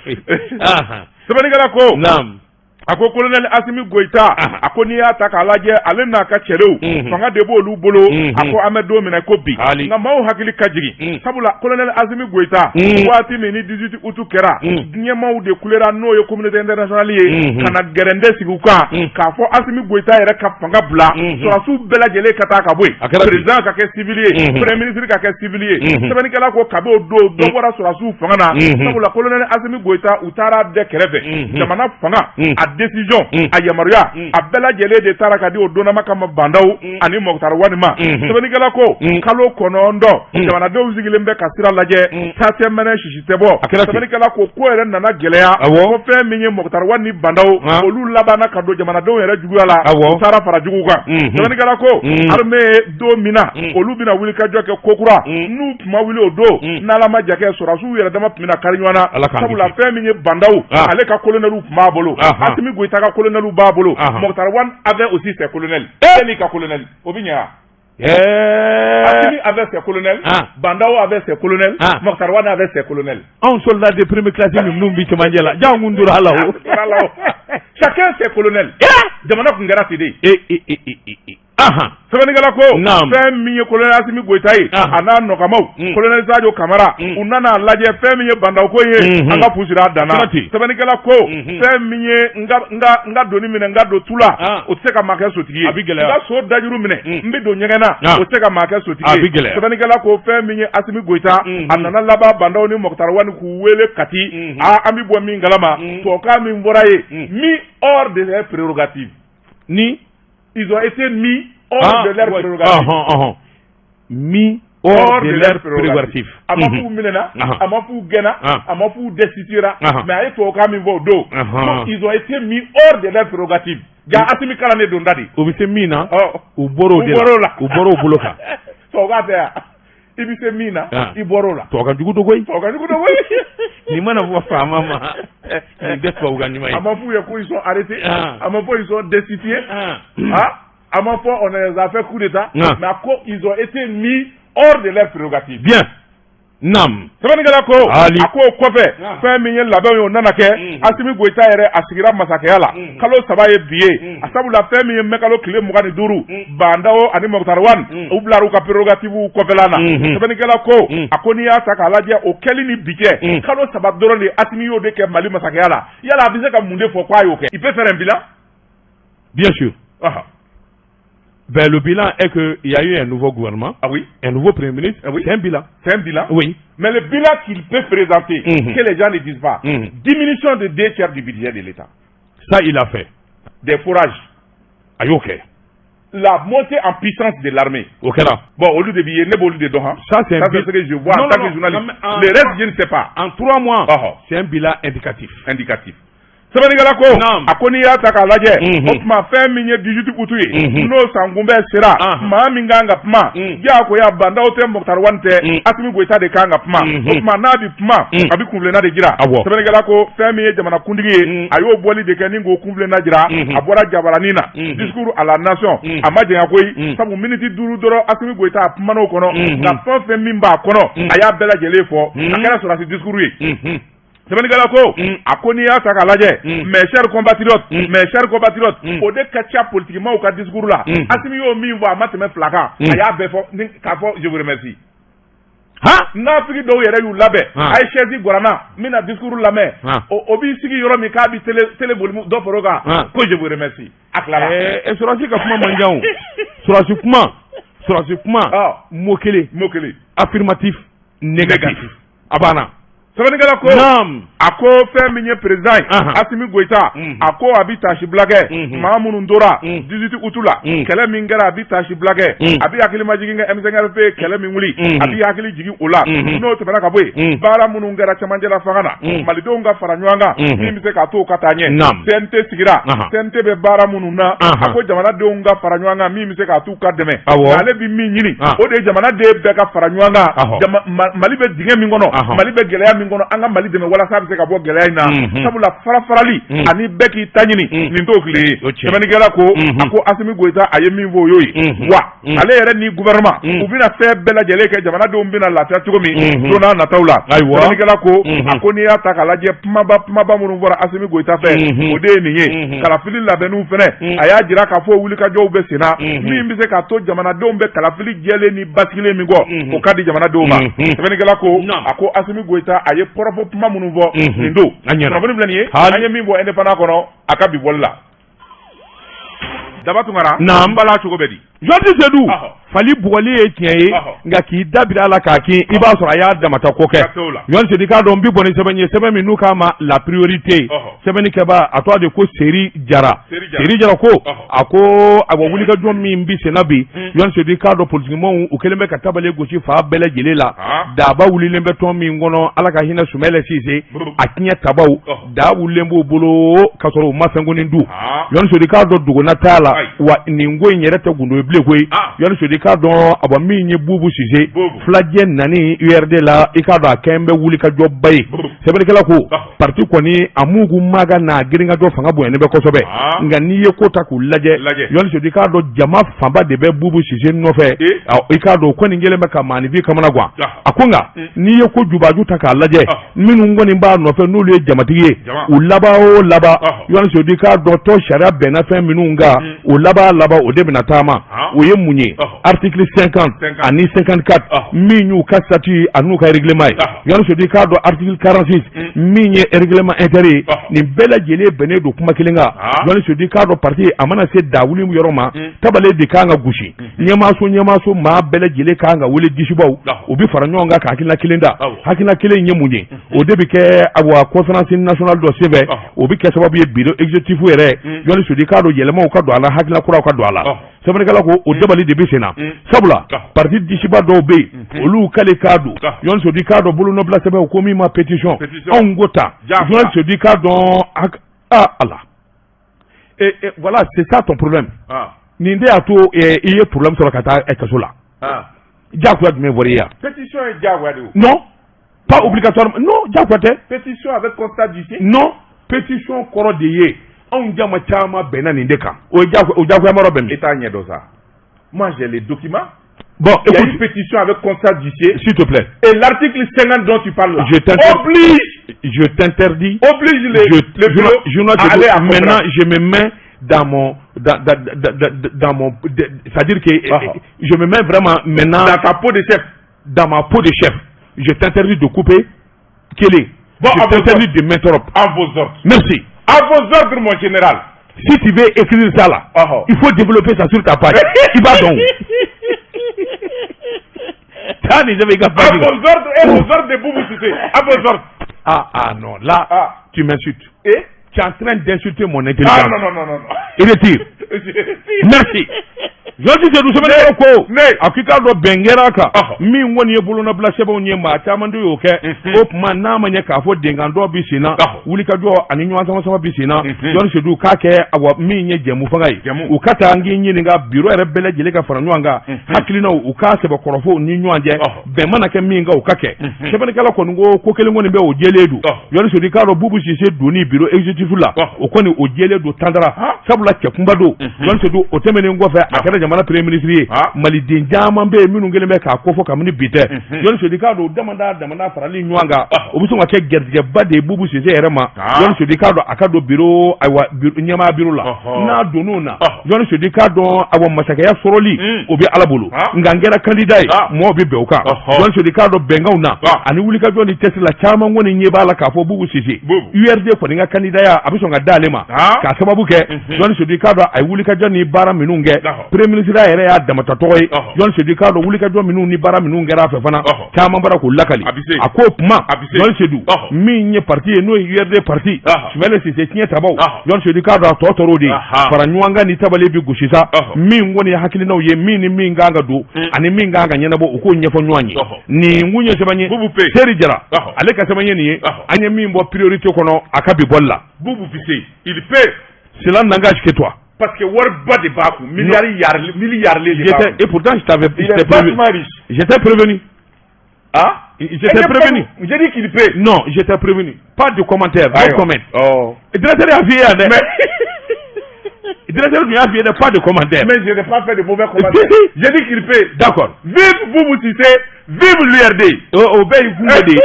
Sɛbɛnnikɛla ko. Naam. A ko colonel Asimi Goyita, a ko n'i y'a ta k'a lajɛ, ale n'a ka cɛdenw, fanga de b'olu bolo. A ko an bɛ don min na ko bi, nka maaw hakili ka jigin, sabula colonel Asimi Goyita, waati min ni 18 août kɛra, diɲɛmaaw de kulera, n'o ye communauté internationale ye, ka na gɛrɛndɛ sigi u kan k'a fɔ Asimi Goyita yɛrɛ ka fanga bila, sɔrɔdasiw bɛɛ lajɛlen ka taa ka bɔ yen, président ka kɛ civil ye, premier ministre ka kɛ civil ye. Sɛbɛnnikɛla ko kabi o don, dɔ bɔra sɔrɔdasiw fanga na, sabula colonel Asimi Goyita, u taara dɛ kɛrɛfɛ. Jamana fanga, a décision, a yamaruya, a bɛɛ lajɛlen de taara ka di o donnama kama Bah N'Daw ani Moctar Ouane ma. Sɛbɛnnikɛla ko kalo 9, jamanadenw sigilen bɛ ka sira lajɛ, taa tɛ mɛnɛ, sisi tɛ bɔ. Sɛbɛnnikɛla ko ko yɛrɛ nana gɛlɛya, ko fɛn min ye Moctar Ouane ni Bah N'Daw, olu labanna ka don jamanadenw yɛrɛ juguya la, u taara fara juguw kan. Sɛbɛnnikɛla ko armée ye don min na olu bɛna wuli ka jɔ kɛ kokura, n'u tun ma wuli o don, n'Ala ma ja kɛ, sɔrɔdasiw yɛrɛ dama tun bɛna kari ɲɔgɔn na, sabula fɛn min ye Bah N'Daw, ale ka colonel tun b'a bolo, Asimi Goyita ka colonel b'a bolo, Moctar Ouane avait aussi ses colonels. E n'i ka colonel, o bɛ ɲɛ wa? Assimi avait ses colonels, Bah N'Daw avait ses colonels, Moctar Ouane avait ses colonels. Anw soldat de première classe ninnu bi cɛmancɛ la, janw kun tora a la o. Chacun ses colonels. Jamana kun kɛra ten de. Ahan. Sɛbɛnnikɛla ko Naam. fɛn min ye colonel Asimi Goyita ye, a n'a nɔkamaw, colonel Sadio Kamara, u nana lajɛ fɛn min ye Bah N'Daw ko ye, an ka fu siri a dan na. Sirati. Sɛbɛnnikɛla ko fɛn min ye n ka doni minɛ, n ka don tu la, o tɛ se ka maa kɛ sotigi ye. A bɛ gɛlɛya. N ka so dajuru minɛ, n bɛ don ɲɛgɛn na, o tɛ se ka maa kɛ sotigi A ye. bɛ gɛlɛya. Sɛbɛnnikɛla ko fɛn min ye Asimi Goyita, a nana laban Bah N'Daw ni Moctar Ouane k'u wele Kati. Aa, an bɛ bɔ min kalama, tubabukan min bɔra ye, mis hors de leurs prérogatives. Ni Ils ont été mis hors de leurs prérogatives. Mis hors de leurs prérogatives. A ma f'u minɛna, a ma f'u gɛnna, a ma f'u destituera, mais a ye tubabukan min fɔ o don, donc ils ont été mis hors de leurs prérogatives. Ja Asimi kalan don da de. U bɛ se min na, u bɔr'o de U bɔr'o la. U bɔr'o bolo kan. Tubabukan tɛ yan, i bɛ se min na, i bɔr'o la. Tubabukan jugu don koyi. Tubabukan jugu don koyi. Nin mana fɔ faama ma, nin tɛ tubabukan ɲuman ye. A ma f'u ye ko ils sont arrêtés, a ma fɔ ils sont destitués, ah, a ma fɔ on les a fait coup d'état, mais a ko ils ont été mis hors de leurs prérogatives. Bien, naam. Sɛbɛnnikɛla ko Ali. a ko o kɔfɛ, fɛn min ye labɛnw ye, o nana kɛ. Asimi Goyita yɛrɛ, a sigira masakɛya la kalo 3 ye bi ye, a sabula fɛn min ye mɛkalo tile 25, Bah N'Daw ani Moctar Ouane, u bilara u ka prérogative kɔfɛla na. Sɛbɛnnikɛla ko a ko n'i y'a ta k'a lajɛ, o kɛli ni bi cɛ, kalo 3 dɔrɔn de, Asimi y'o de kɛ Mali masakɛya la. Yala a bɛ se ka mun de fɔ k'a y'o kɛ? Il peut faire un bilan? Bien sûr. Ben, le bilan est qu'il y a eu un nouveau gouvernement, Ah oui. un nouveau premier ministre. Ah oui. C'est un bilan. C'est un bilan. Oui. Mais le bilan qu'il peut présenter, que les gens ne disent pas, diminution de deux tiers du budget de l'État, Ça, il a fait. des forages, A y'o kɛ. la montée en puissance de l'armée. O kɛra. Bon, au lieu de billets, ne b'olu de dɔn han. Ça, c'est un Ça, c'est ce que je vois Non, en tant non, que non. journaliste. Non, mais Le reste, je ne sais pas. En 3 mois, c'est un bilan indicatif. Indicatif. Sɛbɛnnikɛla ko Naam. a ko n'i y'a ta k'a lajɛ, o tuma fɛn min ye 18 août ye, n'o sankunbɛn sera, maa min kan ka kuma, diyagoya Bah N'Daw tɛ, Moctar Ouane tɛ, Asimi Goyita de kan ka kuma. O tuma n'a bɛ kuma, a bɛ kunfilenna de jira. Sɛbɛnnikɛla ko fɛn min ye jamanakuntigi ye, a y'o bɔli de kɛ ni k'o kunfilenna jira. A bɔra jabaranin na, discours à la nation, a ma janya koyi, sabu miniti 5 dɔrɔn Asimi Goyita a kumana o kɔnɔ, nka fɛn o fɛn min b'a kɔnɔ, a y'a bɛɛ lajɛlen fɔ, a kɛra sɔrɔdasi discours ye. Sɛbɛnnikɛla ko a ko n'i y'a ta k'a lajɛ, mes chers compatriotes, mes chers compatriotes, o de ka ca politikimaw ka discours la. Asimi y'o min fɔ, a ma tɛmɛ fila kan, a y'a bɛɛ fɔ ni k'a fɔ je vous remercie. Nafigi dɔw yɛrɛ y'u labɛn, a ye chaise gwaranna, n bɛna discours lamɛn, o b'i sigi yɔrɔ min k'a bɛ télé télé volume dɔ far'o kan, ko je vous remercie, a tilala. Sɔrɔdasi ka kuma man jan o. Sɔrɔdasi kuma, sɔrɔdasi kuma, mot kelen. Mot kelen. Affirmatif, négatif. Négatif. A banna. Sɛbɛnnikɛla ko, a ko fɛn min ye président ye, Asimi Goyita, a ko a bɛ taasibila kɛ maa minnu tora 18 août la, kɛlɛ min kɛra, a bɛ taasibila kɛ. A bɛ hakilimajigin kɛ M5RFP ye kɛlɛ min wuli, a bɛ hakili jigin o la. N'o tɛmɛna ka bɔ yen, baara minnu kɛra cɛmancɛla fanga na, malidenw ka fara ɲɔgɔn kan min bɛ se k'a to u ka taa ɲɛ. CNT sigira, CNT bɛ baara minnu na, a ko jamanadenw ka fara ɲɔgɔn kan min bɛ se k'a t'u ka dɛmɛ. Ale bɛ min ɲini, o de ye jamanaden bɛɛ ka fara ɲɔgɔn kan. Mali bɛ dingɛ min kɔnɔ, Mali bɛ gɛlɛya min kɔnɔ, an ka Mali dɛmɛ walasa a bɛ se ka bɔ gɛlɛya in na, sabula fara farali ani bɛɛ k'i ta ɲini, nin t'o tile ye. Sɛbɛnnikɛla ko, a ko Asimi Goyita, a ye min fɔ, o y'o ye. Wa ale yɛrɛ ni gouvernement, u bɛna fɛn bɛɛ lajɛlen kɛ jamanadenw bɛna lafiya cogo min don n'a nataw la. Sɛbɛnnikɛla ko, a ko n'i y'a ta k'a lajɛ, kumaba kumaba minnu fɔra Asimi Goyita fɛ, o de ye nin ye. Kalafili labɛnniw fɛnɛ, a y'a jira k'a fɔ wulikajɔw bɛ sen na min bɛ se k'a to jamanadenw bɛ kalafili jɛlen ni basigilen min kɔ, o ka di jamanadenw ma. Sɛbɛnnikɛla ko, a ko Asimi Goyita, a ye kɔrɔfɔ kuma minnu fɔ, nin don. Kunnafoni filɛ nin ye, an ye min bɔ Indépendant kɔnɔ a ka bi bɔli la. Daba Tunkara, n bala cogo bɛ di? Jɔnti Sedu, fali bugɔli ye tiɲɛ ye, nka k'i da biri a la k'a kin, i b'a sɔrɔ a y'a damata ko kɛ. Jɔnti Sedu, k'a dɔn n bi bɔ ni sɛbɛn ye, sɛbɛn min n'u k'a ma La Priorité. Sɛbɛnni kɛba a tɔgɔ de ko Seri Jara. Seri Jara ko, a ko awa, wulikajɔ min bi senna bi, Jɔnti Sedu, k'a dɔn politikimɔgɔw, u kɛlen bɛ ka tabale gosi fan bɛɛ lajɛlen la. Daba wulilen bɛ tɔn min kɔnɔ, Ala ka hinɛ Sumɛlɛ Sise, a tiɲɛ tabaw da wulilen b'u bolo ka sɔrɔ u ma fɛn kɔni dun. Jɔnti Sedu, k'a dɔn dogona t'a la, wa nin ko in yɛrɛ tɛ gundo ye bilen koyi. Jɔnti Sedu, k'a dɔn awa, min ye Bubu Sise filajɛ nani URD la, i k'a dɔn a kɛn bɛ wulikajɔba ye. Sɛbɛnnikɛla ko parti kɔni a mugu maga n'a girinkajɔ fanga bonyanen bɛ kosɛbɛ, nka n'i ye ko ta k'u lajɛ, Jɔnti Sedu, k'a dɔn jama fanba de bɛ Bubu Sise nɔfɛ. I k'a dɔn o kɔni kɛlen bɛ ka maaninfin kamana gan. A ko nka n'i ye ko jubaju ta k'a lajɛ, minnu kɔni b'a nɔfɛ, n'olu ye jamatigi ye, u laban o laban, Jɔnti Sedu, k'a dɔn tɔn sariya bɛnna fɛn minnu kan, o laban laban, o de bɛna taama. O ye mun ye? Article 50 ani 54 min y'u ka statut ani n'u ka règlement ye. Jɔnti Sedu, k'a dɔn article 46 min ye règlement intérieur ye, nin bɛɛ lajɛlen bɛnnen don kuma kelen kan. Jɔnti Sedu, k'a dɔn parti a mana se dawuli yɔrɔ ma, tabale de kan ka gosi. Ɲɛmaaso maa bɛɛ lajɛlen kan ka wele, disibaw, u bɛ fara ɲɔgɔn kan ka hakilina kelen da. Hakilina kelen ye mun ye? O de bɛ kɛ awa conférence nationale dɔ senfɛ, o bɛ kɛ sababu ye bureau exécutif yɛrɛ, Jɔnti Sedu, k'a dɔn yɛlɛmaw ka don a la, hakilina kuraw ka don a la. Sɛbɛnnikɛla ko o dabali de bɛ sen na, sabula parti disiba dɔw bɛ yen, olu k'ale k'a don. Jɔnti Sedu, k'a dɔn bolonɔbila sɛbɛn ko min ma pétition, anw ko ta. Jɔnti Sedu, k'a dɔn ah ala et voilà, c'est ça ton problème. Nin de y'a to i ye problème sɔrɔ ka taa kaso la. Diyagoya jumɛn fɔra i ye yan? Pétition ye diyagoya de ye. Non, pas obligatoirement, non, diyagoya tɛ. Pétition avec constat d'huissier. Non, pétition kɔrɔ de ye anw jama caman bɛnna nin de kan. O ye diyagoya, o diyagoya ma yɔrɔ bɛ min? E t'a ɲɛ dɔn sa. Moi, j'ai les documents. Bon, il y a écoute, une pétition avec constat d'huissier. S'il te plaît. Et l'article 50 dont tu parles là Je t'interdis. oblige, Je t'interdis. oblige le bureau Je à aller à maintenant, conférence. je me mets dans mon, dans, dans, dans, dans mon, c'est-à-dire que je me mets vraiment maintenant dans ta peau de chef. Dans ma peau de chef. Je t'interdis de couper. Kelen. Bon, je à vos t'interdis de m'interrompre. À vos ordres. Merci. À vos ordres, mon général. Si tu veux écrire ça là, il faut développer ça sur ta page. Il va donc. Ça, les À vos ordres et aux ordres de Boubou Cissé. À vos ordres. Ah, ah non, là, tu m'insultes. Et Tu es en train d'insulter mon intelligence. Ah non, non, non, non, non. Il retire. Merci. Jɔnti Sedu, sɛbɛnnikɛlaw ko a k'i k'a dɔn bɛn kɛra a kan min kɔni ye bolonɔbila sɛbɛnw ye, maa caman de y'o kɛ. O tuma n'a ma ɲɛ k'a fɔ denkan dɔ bɛ sen na, wulikajɔ ani ɲɔgɔn sama sama bɛ sen na, Jɔnti Sedu k'a kɛ awa min ye jɛmu fanga ye, u ka taa n k'i ɲininka bureau yɛrɛ bɛɛ lajɛlen ka fara ɲɔgɔn kan, hakilinaw u k'a sɛbɛkɔrɔfɔ ni ɲɔgɔn cɛ, bɛn mana kɛ min kan, o ka kɛ. Sɛbɛnnikɛla kɔni ko ko kelen kɔni bɛ, o jɛlen don. Jɔnti Sedu, k'a dɔn Bubu Sise donni bureau exécutif la, o kɔni o jɛlen don tandara, sabula cɛkunba don. Jɔnti Sedu, o tɛmɛnen kɔfɛ, a kɛra jamana premier ministre ye. Maliden caman bɛ yen minnu kɛlen bɛ k'a kofɔ kabini bi tɛ. Jɔnti Sedu, k'a dɔn o damada damada farali ɲɔgɔn kan, o bɛ sɔn ka kɛ garijɛgɛba de ye Bubu Sise yɛrɛ ma. Jɔnti Sedu, k'a dɔn a ka don bureau, ayiwa, ɲɛmaa bureau la, n'a donn'o na, Jɔnti Sedu, k'a dɔn awa masakɛya sɔrɔli o bɛ Ala bolo, nka n kɛra candidat ye, mɔgɔw bɛ bɛn o kan. Jɔnti Sedu, k'a dɔn bɛnkanw na ani wulikajɔ ni cɛsiri la caman kɔni ɲɛ b'a la k'a fɔ Bubu Sise URD kɔni ka candidat ya, a bɛ sɔn ka d'ale ma, k'a sababu kɛ, Jɔnti Sedu, k'a dɔn a ye wulikajɔ ni baara minnu kɛ premier minisiriya yɛrɛ y'a damata tɔgɔ ye. Jɔn Sedu, i k'a dɔn wulikajɔ minnu ni baara minnu kɛra a fɛ fana, caman bara k'o lakali. A ko kuma, Jɔn Sedu, min ye parti ye, n'o ye URD parti, Sumayila Sise tiɲɛ tabaw, Jɔn Sedu, i k'a dɔn a tɔ tɔrɔ de ye fara ɲɔgɔn kan ni tabali bɛ gosi sa. Min kɔni ye hakilinaw ye, min ni min kan ka don ani min kan ka ɲɛnabɔ, u k'o ɲɛfɔ ɲɔgɔn ye. Nin kun ye sɛbɛn ye, Seri Jara ale ka sɛbɛn ye nin ye, an ye min bɔ priorité kɔnɔ a ka bi bɔli la. Boubou Cissé, il peut. Cela n'engage que toi. Parce que wariba de b'a kun, miliyari miliyarilen de b'a kun. Et pourtant je t'avais Il est prévenu. Riche. J'étais prévenu. Ah. J'étais prévenu. J'ai dit qu'il peut. Non, j'étais prévenu. Pas de commentaire, no comment. Oh. Directeur y'a f'i ye yan dɛ. Directeur tun y'a f'i ye dɛ, pas de commentaire. Mais je n'ai pas fait de mauvais commentaires. J'ai dit qu'il peut. D'accord. Vive Boubou Cissé, vive l'URD. O bɛɛ y'i kun de ye.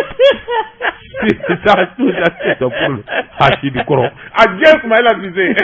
C'est ça, tout ça, c'est pour Hasidi kɔrɔ. A diɲɛ Sumayila Cissé.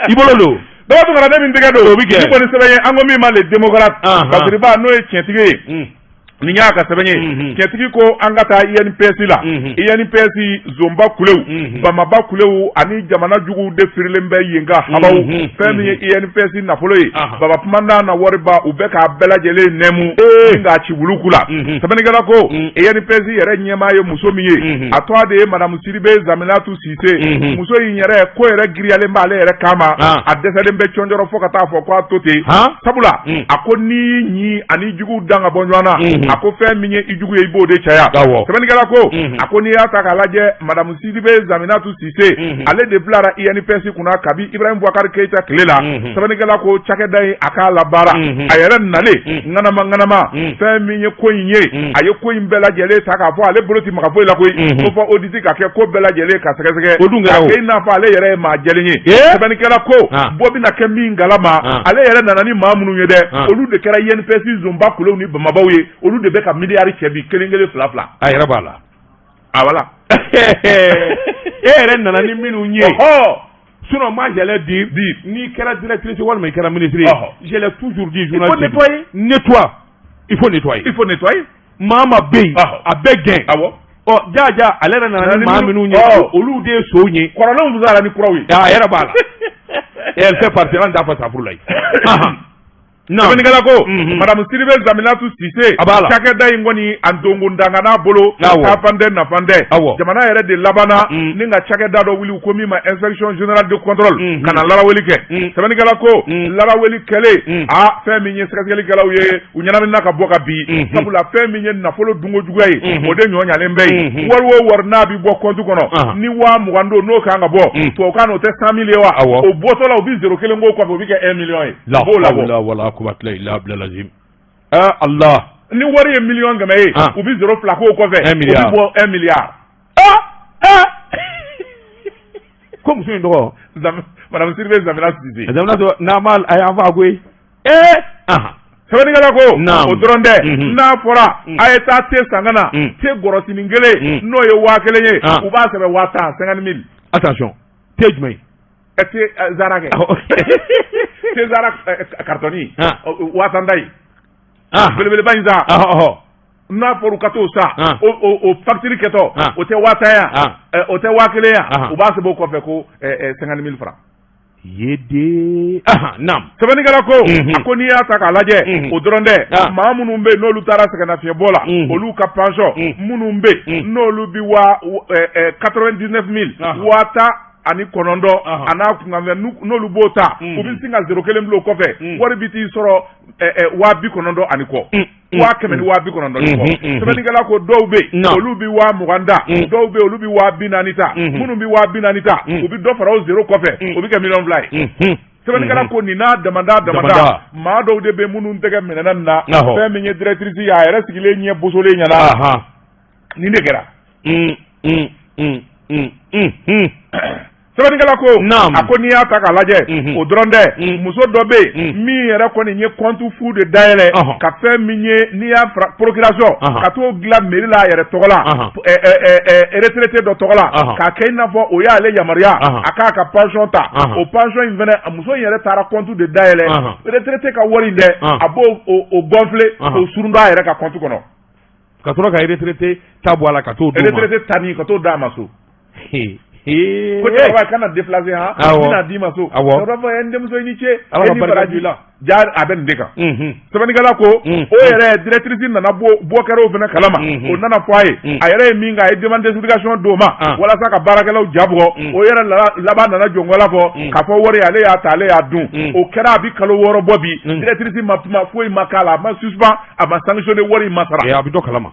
I bolo don. Dɔgɔ Tunkara, ne min tɛgɛ don. O bɛ kɛ. Ni kɔni sɛbɛn ye, an ko min ma le démocrate. Basiriba, n'o ye tiɲɛtigi ye. Nin y'a ka sɛbɛn ye. Tiɲɛtigi ko an ka taa INPS la. INPS zonba kulew, bamaba kulew ani jamana juguw de firilen bɛ yen ka habaw. Fɛn min ye INPS nafolo ye, baba kumandan na wariba, u bɛ k'a bɛɛ lajɛlen nɛmu ni k'a ci wuluku la. Sɛbɛnnikɛla ko INPS yɛrɛ ɲɛmaa ye muso min ye, a tɔgɔ de ye Madame Sidibe Zaminatu Sise. Muso in yɛrɛ ko yɛrɛ giriyalen b'ale yɛrɛ kama, a dɛsɛlen bɛ cɔnjɔrɔ fo ka taa fɔ k'a to ten. Sabula a ko n'i ɲi ani juguw dan ka bɔ ɲɔgɔn na, a ko fɛn min ye i jugu ye, i b'o de caya. Sɛbɛnnikɛla ko a ko n'i y'a ta k'a lajɛ, Madame Sidibe Zaminatu Sise, ale de bilara INPS kunna kabi Ibrahim Boubacar Keïta tile la. Sɛbɛnnikɛla ko cakɛda in, a k'a labaara a yɛrɛ nalen ŋanama ŋanama. Fɛn min ye ko in ye, a ye ko in bɛɛ lajɛlen ta k'a fɔ ale bolo ti maga foyi la koyi, ko fɔ audit ka kɛ, ko bɛɛ lajɛlen ka sɛgɛsɛgɛ, o dun kɛra o k'a kɛ i n'a fɔ ale yɛrɛ ye maa jɛlen ye. Sɛbɛnnikɛla ko bɔ bɛna kɛ min kalama, ale yɛrɛ nana ni maa minnu ye dɛ, olu de kɛra INPS zonba kulew ni bamabaw ye, olu de bɛ ka miliyari cɛ bi kelen kelen, fila fila. A yɛrɛ b'a la. A voilà. E yɛrɛ nana ni minnu ye. Sinon, moi, j'allais dire, n'i kɛra directrice walima i kɛra ministre ye, je l'ai toujours dit, Il faut nettoyer. Nettoie. Il faut nettoyer. Il faut nettoyer. Maa ma bɛ yen, a bɛɛ gɛn. Ɔ ja ja, ale yɛrɛ nana ni maa minnu ye, olu de ye sow ye. Kɔrɔlenw fisayara ni kuraw ye. A yɛrɛ b'a la. Et elle fait partie, an t'a fɔ safuru la ye. Sɛbɛnnikɛla ko Madame Sidibe Zaminatu Sise, a b'a la. Cakɛda in kɔni, a donko danga n'a bolo, taafan tɛ, nafan tɛ. Jamana yɛrɛ de labanna ni ka cakɛda dɔ wuli ko min ma inspection générale de contrôle, ka na laraweli kɛ. Sɛbɛnnikɛla ko laraweli kɛlen, a fɛn min ye sɛgɛsɛgɛlikɛlaw ye, u ɲɛnaminina ka bɔ ka bin. Sabula fɛn min ye nafolo dunko juguya ye, o de ɲɔ ɲalen bɛ yen. Wari o wari n'a bɛ bɔ compte kɔnɔ, ni 20 000 don, n'o kan ka bɔ tubabukan na, o tɛ 100 000 ye wa? O bɔtɔ la, u bɛ zéro kelen k'o kɔfɛ, o bɛ kɛ 1 million ye. U b'o labɔ. Quwwata illa billah lazim. Ah Allah. Ni wari ye 100 000 000 ye, u bɛ zéro fila k'o kɔfɛ, o bɛ bɔ 1 milliard. Ah ah. Ko muso in tɔgɔ? Madame Sidibe Zamina Sise. Zamina n'a ma a y'an fa koyi. Ee. Sɛbɛnnikɛla ko o dɔrɔn tɛ. N'a fɔra a ye taa te san ka na, te gɔrɔsinin kelen n'o ye 1000 ye, u b'a sɛbɛn 10 000, 50 000. Attention, te jumɛn ye? Te zara kɛ, te zara carton 10 000 da ye, belebeleba in sa. N'a fɔra u ka t'o san, o facture kɛtɔ, o tɛ 10 000 yan, o tɛ 1000 yan, u b'a sɛbɛn o kɔfɛ ko 50 000 francs. Yede naam. Sɛbɛnnikɛla ko a ko n'i y'a ta k'a lajɛ, o dɔrɔn tɛ. Maa minnu bɛ yen n'olu taara sɛgɛnnafiɲɛbɔ la, olu ka pension, minnu bɛ yen n'olu bi waa 99 000, 19 000 a n'a kunkanfɛn, n'olu b'o ta, u bɛ sin ka zéro kelen bila o kɔfɛ, wari bi t'i sɔrɔ 90 000 ani kɔ, 190 000 ni 90 000 ni kɔ. Sɛbɛnnikɛla ko dɔw bɛ yen, olu bɛ 20 000 ta, dɔw bɛ yen, olu bɛ 40 000 ta. Minnu bɛ 40 000 ta, u bɛ dɔ fara o zéro kɔfɛ, o bɛ kɛ 2 miliyɔn ye. Sɛbɛnnikɛla ko nin n'a damada damada, maa dɔw de bɛ minnu tɛgɛ minɛna nin na. Fɛn min ye directrice ye, a yɛrɛ sigilen ɲɛ bosolen ɲɛna, nin de kɛra. Sɛbɛnnikɛla ko a ko n'i y'a ta k'a lajɛ, o dɔrɔn tɛ. Muso dɔ bɛ yen min yɛrɛ kɔni ye compte fu de dayɛlɛ, ka fɛn min ye n'i y'a fara procuration, ka t'o dilan mairie la a yɛrɛ tɔgɔ la, retraité dɔ tɔgɔ la, k'a kɛ i n'a fɔ o y'ale yamaruya a k'a ka pension ta. O pension in fɛnɛ, muso in yɛrɛ taara compte de dayɛlɛ, retraité ka wari in dɛ, a b'o o gonfler k'o surun a yɛrɛ ka compte kɔnɔ. Ka sɔrɔ ka retraité ta bɔ a la ka t'o d'o ma. Retraité ta nin ka t'o d'a ma so. Ko cɛkɔrɔba kana déplacer han, n bɛna d'i ma so. Cɛkɔrɔba fɔ n denmuso i ni ce, Ala e ni ka barika baraji. don i la. Ja a bɛ nin de kan. Sɛbɛnnikɛla ko o yɛrɛ directrice nana bɔ kɛra o fana kalama. O nana fɔ a ye. A yɛrɛ ye min kɛ, a ye demande d'explication d'o ma walasa ka baarakɛlaw jabugɔ. O yɛrɛ laban nana jɔnkɔla fɔ k'a fɔ wari ale y'a ta, ale y'a dun. O kɛra a bi kalo 6 bɔ bi. Directrice ma kuma foyi ma k'a la, a ma suspend, a ma sanctionné, wari in ma sara. A bɛ dɔ kalama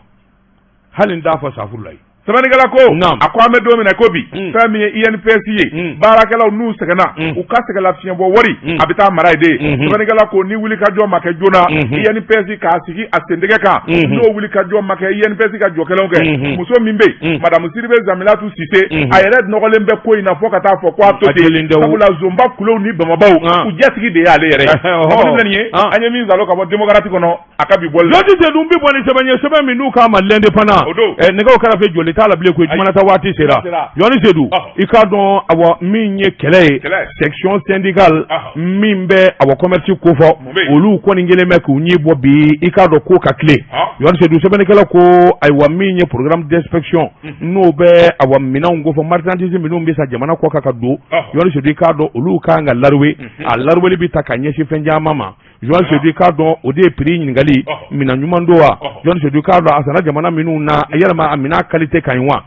hali n t'a fɔ safuru la ye. Sɛbɛnnikɛla ko a ko an bɛ don min na ko bi, fɛn min ye INPS ye, baarakɛlaw n'u sɛgɛnna, u ka sɛgɛnla fiɲɛbɔ wari a bɛ taa mara yen de. Sɛbɛnnikɛla ko ni wulikajɔ ma kɛ joona INPS k'a sigi a sentigɛ kan, n'o wulikajɔ ma kɛ INPS ka jɔkɛlɛnw kɛ, muso min bɛ yen, madame Sidibe Zamilatu Sise, a yɛrɛ nɔgɔlen bɛ ko in na fo ka taa fɔ ko a to ten, sabula zonba kulew ni bamabaw u jatigi de y'ale yɛrɛ ye. Filɛ nin ye, an ye min zalo ka bɔ Démocrate kɔnɔ a ka bi bɔli la. Jɔnti Seydou bɛ bɔ ni sɛbɛn ye, sɛbɛn min n'u k'a ma L'Indépendant. Nɛgɛw kɛrɛfɛ joli t'a la bilen koyi, jumana ta waati sera. Jɔnni Seydou, i k'a dɔn awa min ye kɛlɛ ye, section syndicale min bɛ awa commerce kofɔ, olu kɔni kɛlen bɛ k'u ɲi bɔ bi, i k'a dɔn ko ka tile. Jɔnni Seydou, sɛbɛnnikɛla ko ayiwa min ye programme d'inspection n'o bɛ awa minɛnw kofɔ, marchandise minnu bɛ san jamana kɔ kan ka don, Jɔnni Seydou, i k'a dɔn olu kan ka laruwe, a laruweli bɛ ta ka ɲɛsin fɛn caman ma. Jɔn Seydou, i k'a dɔn o de ye prix ɲininkali, minɛn ɲuman don wa? Jɔn Seydou, i k'a dɔn a sanna jamana minnu na, yalima a minɛn qualité ka ɲi wa?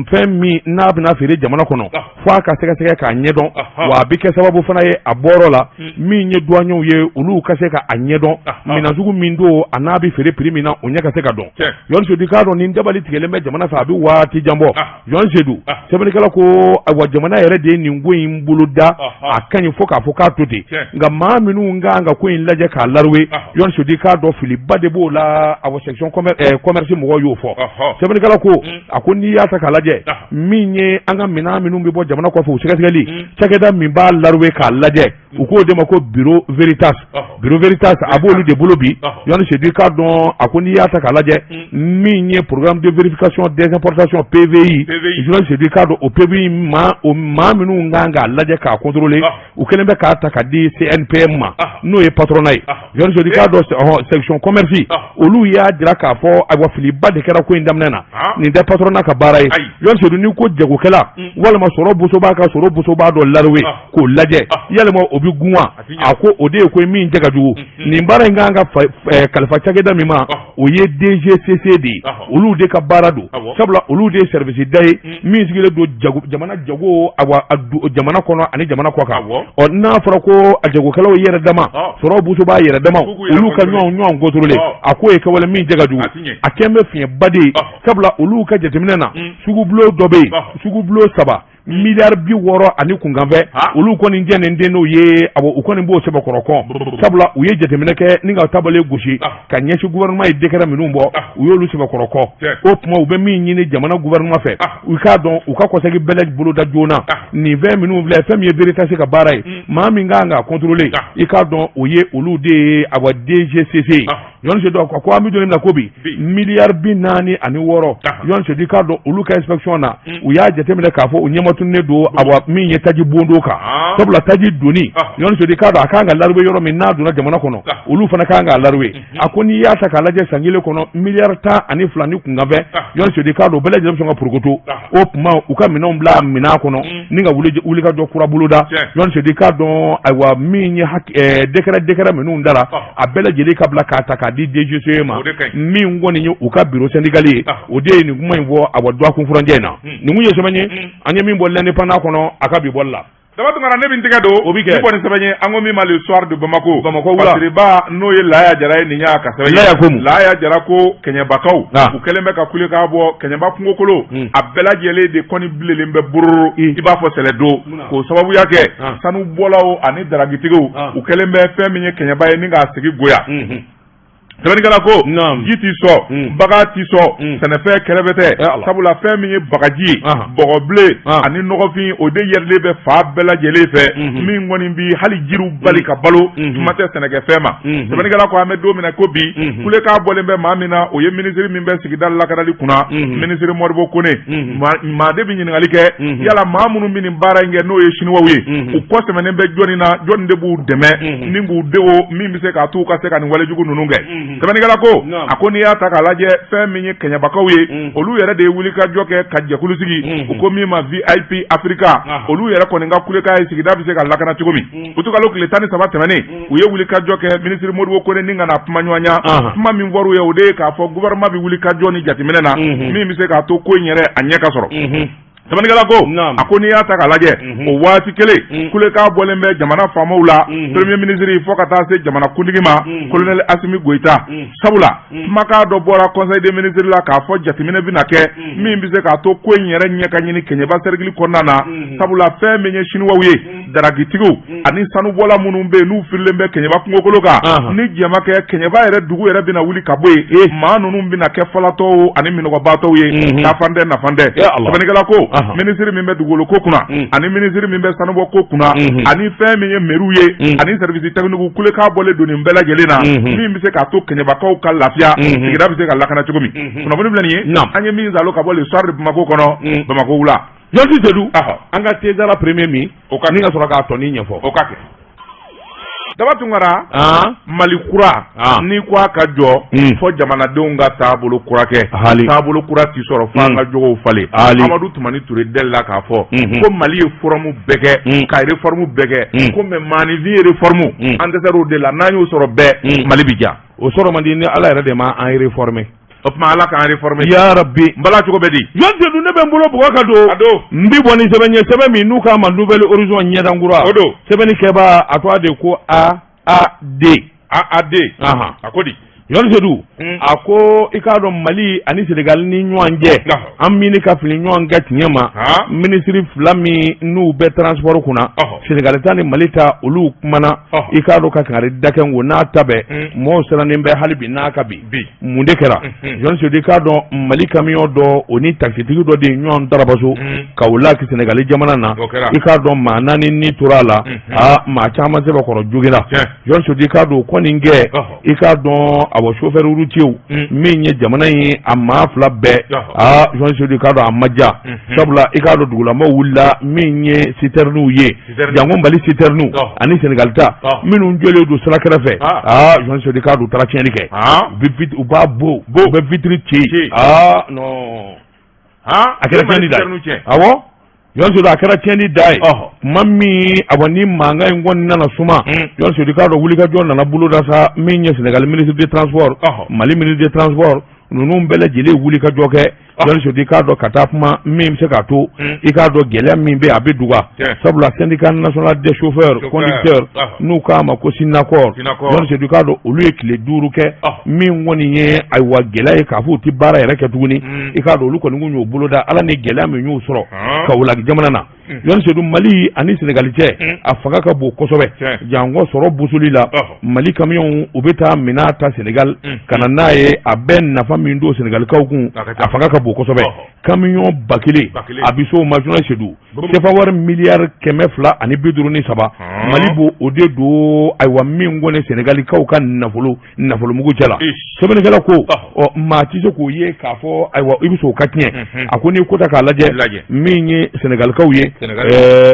Fɛn min n'a bɛna feere jamana kɔnɔ, fo a ka sɛgɛsɛgɛ k'a ɲɛdɔn, wa a bɛ kɛ sababu fana ye a bɔyɔrɔ la, min ye douaniers ye, olu ka se ka a ɲɛdɔn, minɛn sugu min don, a n'a bɛ feere prix min na, o ɲɛ ka se ka dɔn. Jɔn Seydou, i k'a dɔn nin dabali tigɛlen bɛ jamana fɛ a bɛ waati jan bɔ. Jɔn Seydou, sɛbɛnnikɛla ko ayiwa jamana yɛrɛ de ye nin ko in boloda, a ka ɲi fo k'a fɔ k'a to ten, nka maa minnu kan ka ko in lajɛ k'a laruwe, Jɔn Seydou, i k'a dɔn filiba de b'o la. Awa section commerce mɔgɔw y'o fɔ. Sɛbɛnnikɛla ko a ko n'i y'a ta k'a lajɛ, min ye an ka minɛn minnu bɛ bɔ jamana kɔfɛ, u sɛgɛsɛgɛli cakɛda min b'a laruwe k'a lajɛ, u k'o de ma ko Bureau Veritas. Bureau Veritas a b'olu de bolo bi. Jɔn Seydou, i k'a dɔn a ko n'i y'a ta k'a lajɛ, min ye programme de vérification des importations PVI, Jɔn Seydou, i k'a dɔn o PVI maa, o maa minnu kan k'a lajɛ k'a contrôler, u kɛlen bɛ k'a ta ka di CNPM ma, n'o ye patronat ye. Jɔn Seydou, i k'a dɔn section commerce olu y'a jira k'a fɔ ayiwa filiba de kɛra ko in daminɛ na, nin tɛ patronat ka baara ye. Jɔn Seydou, n'i ko jagokɛla walima sɔrɔ bosobaa ka sɔrɔ bosobaa dɔ laruwe k'o lajɛ, yalima o bɛ gun wa? A ko o de ye ko min cɛ ka jugu. Nin baara in kan ka kalifa cakɛda min ma, o ye DGCC de ye, olu de ka baara don, sabula olu de ye service da ye min sigilen don jago jamana jago awa jamana kɔnɔ ani jamana kɔ kan. Ɔ n'a fɔra ko a jagokɛlaw yɛrɛ dama, sɔrɔ bosobaa yɛrɛ dama, olu ka ɲɔgɔn contrôler, a k'o ye kɛwale min cɛ ka jugu, a kɛn bɛ fiɲɛba de ye, sabula olu ka jateminɛ na, sugubulon dɔ bɛ yen, sugubulon 3, miliyari 60 ani kunkanfɛ, olu kɔni jɛnnen tɛ n'o ye. Awɔ, u kɔni b'o sɛbɛkɔrɔ kɔn, sabula u ye jateminɛ kɛ ni ka tabale gosi ka ɲɛsin gouvernement ye décret minnu bɔ, u y'olu sɛbɛkɔrɔ kɔn. O tuma u bɛ min ɲini jamana gouvernement fɛ, u k'a dɔn u ka kɔsegin bɛlɛ boloda joona. Nin fɛn minnu filɛ, fɛn min ye Veritas ka baara ye, maa min kan ka contrôler, i k'a dɔn o ye olu de ye, awa DGCC ye. Jɔn Seydou ko an bɛ don min na ko bi, miliyari 46, Jɔn Seydou, i k'a dɔn olu ka inspection na, u y'a jateminɛ k'a fɔ u ɲɛmatunnen don awa min ye taji bondo kan, sabula taji donni, Jɔn Seydou, i k'a dɔn a kan ka laruwe yɔrɔ min, n'a donna jamana kɔnɔ, olu fana kan k'a laruwe. A ko n'i y'a ta k'a lajɛ, san kelen kɔnɔ, miliyari 12 ni kunkanfɛ, Jɔn Seydou, i k'a dɔn o bɛɛ lajɛlen bɛ sɔn ka porokoto. O tuma u ka minɛnw bila minɛn kɔnɔ ni ka wulikajɔ kura boloda. Jɔn Seydou, i k'a dɔn ayiwa min ye décret minnu dara, a bɛɛ lajɛlen ka bila k'a ta k'a di DGCE ma, min kɔni ye u ka bureau syndical ye, o de ye nin kuma in fɔ awa dɔgɔkun furancɛ in na. Nin kun ye sɛbɛn ye an ye min bɔ L'Indépendant kɔnɔ a ka bi bɔli la. Daba Tunkara, ne bɛ n tɛgɛ don o bɛ kɛ ni bɔ ni sɛbɛn ye, an ko min ma Le Soir de Bamako. Bamakɔ wula. Fasiriba n'o ye Laya Jara ye, nin y'a ka sɛbɛn ye. Laya ko mun? Laya Jara ko Kɛɲɛbakaw u kɛlen bɛ ka kulekan bɔ Kɛɲɛba kungokolo, a bɛɛ lajɛlen de kɔni bilenlen bɛ bororo, i b'a fɔ sɛlɛdo, k'o sababuya kɛ sanubɔlaw ani daragitigiw, u kɛlen bɛ fɛn min ye Kɛɲɛba ye ni k'a sigi goya. Sɛbɛnnikɛla ko ji t'i sɔn, bagan t'i sɔn, sɛnɛfɛn kɛrɛfɛ tɛ, sabula fɛn min ye bagaji ye, bɔgɔbilen ani nɔgɔfin, o de yɛrɛlen bɛ fa bɛɛ lajɛlen fɛ, min kɔni bi hali jiriw bali ka balo, kuma tɛ sɛnɛkɛfɛn ma. Sɛbɛnnikɛla ko an bɛ don min na ko bi, kulekan bɔlen bɛ maa min na, o ye minisiri min bɛ sigida lakanali kunna, minisiri Modibo Kone. Maa de bɛ ɲininkali kɛ, yala maa minnu bɛ nin baara in kɛ, n'o ye siniwaw ye, u kɔ sɛmɛnen bɛ jɔnni na, jɔnni de b'u dɛmɛ ni k'u dego min bɛ se k'a to u ka se ka nin walejugu ninnu kɛ? Sɛbɛnnikɛla ko a ko n'i y'a ta k'a lajɛ fɛn min ye kɛɲɛbakaw ye, olu yɛrɛ de ye wulikajɔ kɛ ka jɛkulu sigi, u ko min ma VIP Africa. Olu yɛrɛ kɔni ka kulekan ye sigida bɛ se ka lakana cogo min. Utukalo tile 13 tɛmɛnen, u ye wulikajɔ kɛ minisiri Modibo Kone ni ka na kuma ɲɔgɔnya. Kuma min fɔr'u ye, o de ye k'a fɔ gouvernement bɛ wulikajɔ ni jateminɛ na min bɛ se k'a to ko in yɛrɛ a ɲɛ ka sɔrɔ. Sɛbɛnnikɛla ko a ko n'i y'a ta k'a lajɛ, o waati kelen, kulekan bɔlen bɛ jamana faamaw la, premier ministre fo ka taa se jamana kuntigi ma, colonel Asimi Goyita. Sabula kumakan dɔ bɔra conseil des ministres la k'a fɔ jateminɛ bɛna kɛ min bɛ se k'a to ko in yɛrɛ ɲɛ ka ɲini Kɛɲɛba cercle kɔnɔna na. Sabula fɛn min ye Siniwaw ye, daragitigiw ani sanubɔla minnu bɛ yen n'u firilen bɛ Kɛɲɛba kungokolo kan, ni jɛma kɛ, Kɛɲɛba yɛrɛ dugu yɛrɛ bɛna wuli ka bɔ yen. Maa ninnu bɛna kɛ falatɔw ani minɔgɔbaatɔw ye, taafan tɛ, nafan tɛ. Sɛbɛnnikɛla ko minisiri min bɛ dugukolo ko kunna ani minisiri min bɛ sanubɔ ko kunna ani fɛn min ye mɛriw ye ani service technique, kulekan bɔlen don nin bɛɛ lajɛlen na min bɛ se k'a to Kɛɲɛbakaw ka lafiya, sigida bɛ se ka lakana cogo min. Kunnafoni filɛ nin ye, an ye min zalo ka bɔ Le Soir de Bamako kɔnɔ, Bamakɔ wula. Jɔnti Sedu, an ka tezara premier min o ka ni ka sɔrɔ k'a tɔnin ɲɛfɔ. O ka kɛ. Daba Tunkara, Mali kura, n'i ko a ka jɔ, fo jamanadenw ka taabolo kura kɛ. Taabolo kura ti sɔrɔ fo an ka jogow falen. Amadu Tumani Ture delila k'a fɔ ko Mali ye réforme bɛɛ kɛ, ka réforme bɛɛ kɛ, ko mais maaninfin ye réforme, an dɛsɛr'o de la. N'an y'o sɔrɔ bɛɛ, Mali bi diya. O sɔrɔ man di ni Ala yɛrɛ de ma an réformer. O tuma Ala k'an réformer. Ya Rabbi. N bala, cogo bɛ di? Jɔn Sedu, ne bɛ n bolo bugɔ ka don. A don. N bi bɔ ni sɛbɛn ye, sɛbɛn min n'u k'a ma Nouvel Horizon, ɲɛdankura. O don. Sɛbɛnni kɛbaa, a tɔgɔ de ko A A D. A A D. A ko di? Jɔn Sedu, a ko i k'a dɔn Mali ani Senegali ni ɲɔgɔn cɛ, an mini ka fili ɲɔgɔn kɛ tiɲɛ ma. Minisiri fila min n'u bɛ transport kunna, Senegali ta ni Mali ta, olu kumana, i k'a dɔn ka kangari da kɛ n n'a ta bɛɛ mɔgɔw sirannen bɛ hali bi n'a ka bi. Mun de kɛra? Jɔn Sedu, i k'a dɔn Mali camion dɔ, o ni takisitigi dɔ de ye ɲɔgɔn darabaso ka o la Senegali jamana na. I k'a dɔn maa naani ni tora a la, aa, maa caman sɛbɛkɔrɔ joginna. Jɔn Sedu, i k'a dɔn o kɔni kɛ, i k'a dɔn awɔ, chauffeur routier min ye jamana ye, a maa fila bɛɛ, aa, Jɔn Sedu, i k'a dɔn a ma diya. Sabula i k'a dɔn dugulamɔgɔw wulila min ye citernew ye, janko Mali citernew ani Senegali ta minnu jɔlen don sira kɛrɛfɛ. Aa, Jɔn Sedu, i k'a dɔn u taara tiɲɛni kɛ, u b'a bo, u bɛ vitre ci. Aa non, a kɛra tiɲɛni da ye. Awɔ, Jɔn Sedu, a kɛra tiɲɛni da ye. Tuma min awɔ ni mankan in kɔni nana suma, Jɔn Sedu, i k'a dɔn wulikajɔ nana boloda sa. Min ye Senegali ministre de transport, Mali ministre de transport, ninnu bɛɛ lajɛlen wulikajɔ kɛ. Jɔn Sedu, i k'a dɔn ka taa kuma min bɛ se k'a to i k'a dɔn gɛlɛya min bɛ, a bɛ duga. Sabula syndicat national des chauffeurs conducteurs, n'u k'a ma ko Synacor, Jɔn Sedu, i k'a dɔn olu ye tile 5 kɛ min kɔni ye ayiwa gɛlɛya ye k'a fɔ u tɛ baara yɛrɛ kɛ tuguni. I k'a dɔn olu kɔni kun y'o boloda Ala ni gɛlɛya min y'u sɔrɔ Kaolack jamana na. Jɔn Sedu, Mali ani Senegali cɛ, a fanga ka bon kosɛbɛ, janko sɔrɔ busuli la. Mali kamiyɔnw, u bɛ taa minɛn ta Senegali ka na n'a ye, a bɛ nafa min don Senegalikaw kun, a fanga ka bon kosɛbɛ. Kamiyɔn 1000, a bɛ s'o ma, Jɔn Sedu, sefa wari miliyari 253, Mali b'o o de don ayiwa min kɔni Senegalikaw ka nafolo nafolomugu cɛ la. Sɛbɛnnikɛla ko ɔ maa tɛ se k'o ye k'a fɔ ayiwa i bɛ se o ka tiɲɛ. A ko n'i ko ta k'a lajɛ, min ye Senegalikaw ye,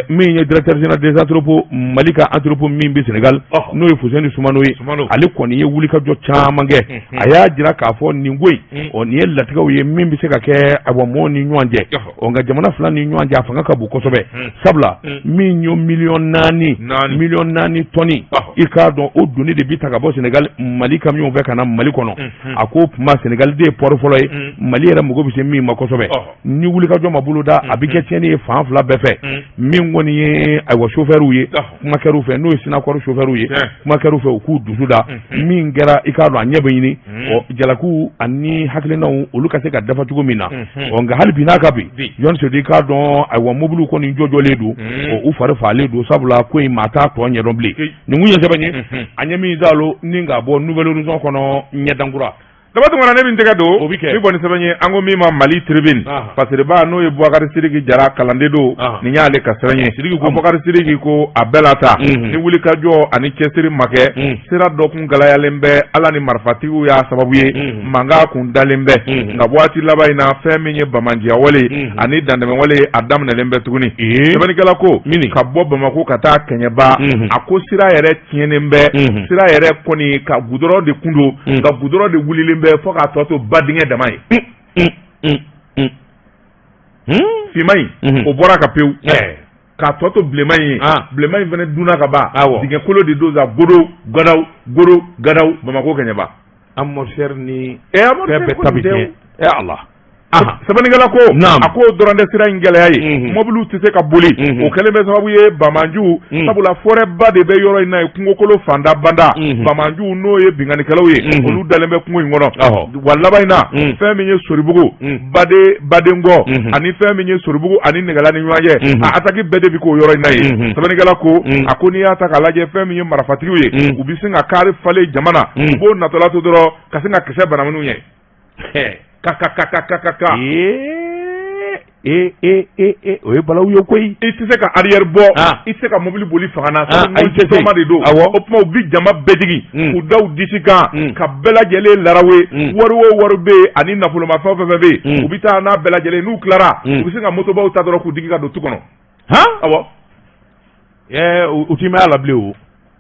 min ye directeur général des entrepôts, Mali ka entrepôt min bɛ Senegal, n'o ye Fuseni Sumano ye, ale kɔni ye wulikajɔ caman kɛ. A y'a jira k'a fɔ nin ko in, ɔ, nin ye latigɛw ye min bɛ se ka kɛ ayiwa mɔgɔw ni ɲɔgɔn cɛ. Ɔ, nka jamana fila ni ɲɔgɔn cɛ, a fanga ka bon kosɛbɛ. Sabula min ye miliyɔn 4, miliyɔn 4 tɔni, i k'a dɔn o doni de bi ta ka bɔ Senegal Mali camion fɛ ka na Mali kɔnɔ. A ko tuma Senegal de ye port fɔlɔ ye Mali yɛrɛ mago bɛ se min ma kosɛbɛ. Ni wulikajɔ ma boloda, a bɛ kɛ tiɲɛni ye fan fila bɛɛ fɛ. Min kɔni ye ayiwa chauffeur ye, kuma kɛr'u fɛ, n'o ye Synacor chauffeur ye, kuma kɛr'u fɛ u k'u dusu da. Min kɛra, i k'a dɔn a ɲɛ bɛ ɲini, ɔ, jalakiw ani hakilinaw, olu ka se ka dafa cogo min na. Ɔ, nka hali bi n'a ka bi, Jɔn Sedu, i k'a dɔn ayiwa mobiliw kɔni jɔjɔlen don, ɔ, u fari faalen don, sabula ko in maa t'a tɔ ɲɛdɔn bilen. Nin kun ye sɛbɛn ye an ye min zalo ni k'a bɔ Nouvel Horizon kɔnɔ, ɲɛdankura. Daba Tunkara, ne bɛ n tɛgɛ don O bɛ kɛ. Ni bɔ ni sɛbɛn ye, an ko min ma Mali Tribune. Fasiriba, n'o ye Bubakari Sidiki Jara, kalanden don. Nin y'ale ka sɛbɛn ye. Sidiki ko Bubakari Sidiki ko a bɛɛ la ta ni wulikajɔ ani cɛsiri ma kɛ, sira dɔ kun galayalen bɛ Ala ni marifatigiw y'a sababu ye, mankan kun dalen bɛ. Nka waati laban in na, fɛn min ye banbaanciya wale ani dantɛmɛwale, a daminɛlen bɛ tuguni. Sɛbɛnnikɛla ko ka bɔ Bamakɔ ka taa Kɛɲɛba, a ko sira yɛrɛ tiɲɛnen bɛ. Sira yɛrɛ kɔni ka gudɔrɔn de kun don, nka gudɔrɔn de wulilen bɛ fo k'a tɔ to ba dingɛ dama ye. Finman in, o bɔra ka pewu k'a tɔ to bilenman in ye. Bilenman in fana dunna ka ban. Dingɛ kolo de don sa, godo gadaw, godo gadaw, Bamakɔ Kɛɲɛba. Amortisseur ni fɛn bɛɛ ta bɛ tiɲɛ. E Ala! Sɛbɛnnikɛla ko a ko dɔrɔn tɛ sira in gɛlɛya ye, mobiliw tɛ se ka boli. O kɛlen bɛ sababu ye banbaanciw, sabula forêt ba de bɛ yɔrɔ in na ye, kungokolo fanda banda. Banbaanciw, n'o ye binkannikɛlaw ye, olu dalen bɛ kungo in kɔnɔ. Wa laban in na, fɛn min ye Soribugu badenkɔ ani fɛn min ye Soribugu ani Nɛgɛla ni ɲɔgɔn cɛ, a attaque bɛɛ de bɛ k'o yɔrɔ in na ye. Sɛbɛnnikɛla ko a ko n'i y'a ta k'a lajɛ, fɛn min ye marifatigiw ye, u bɛ sin ka kari falen jama na, u b'o natɔla to dɔrɔn ka sin ka kisɛ banaminiw ye ka ka ka ka ka ka ka. Ee ee ee ee, o ye balawu ye koyi. I tɛ se ka arrière bɔ, i tɛ se ka mobili boli fanga na, sabu tɔma de don. O tuma u bi jama bɛɛ jigin k'u da u disi kan ka bɛɛ lajɛlen larawe. Wari o wari bɛ yen ani nafolomafɛn fɛn fɛn bɛ yen, u bɛ taa n'a bɛɛ lajɛlen. N'u tilara, u bɛ se ka motobaw ta dɔrɔn k'u digi ka don tu kɔnɔ. Awɔ. U ti mɛn a la bilen o.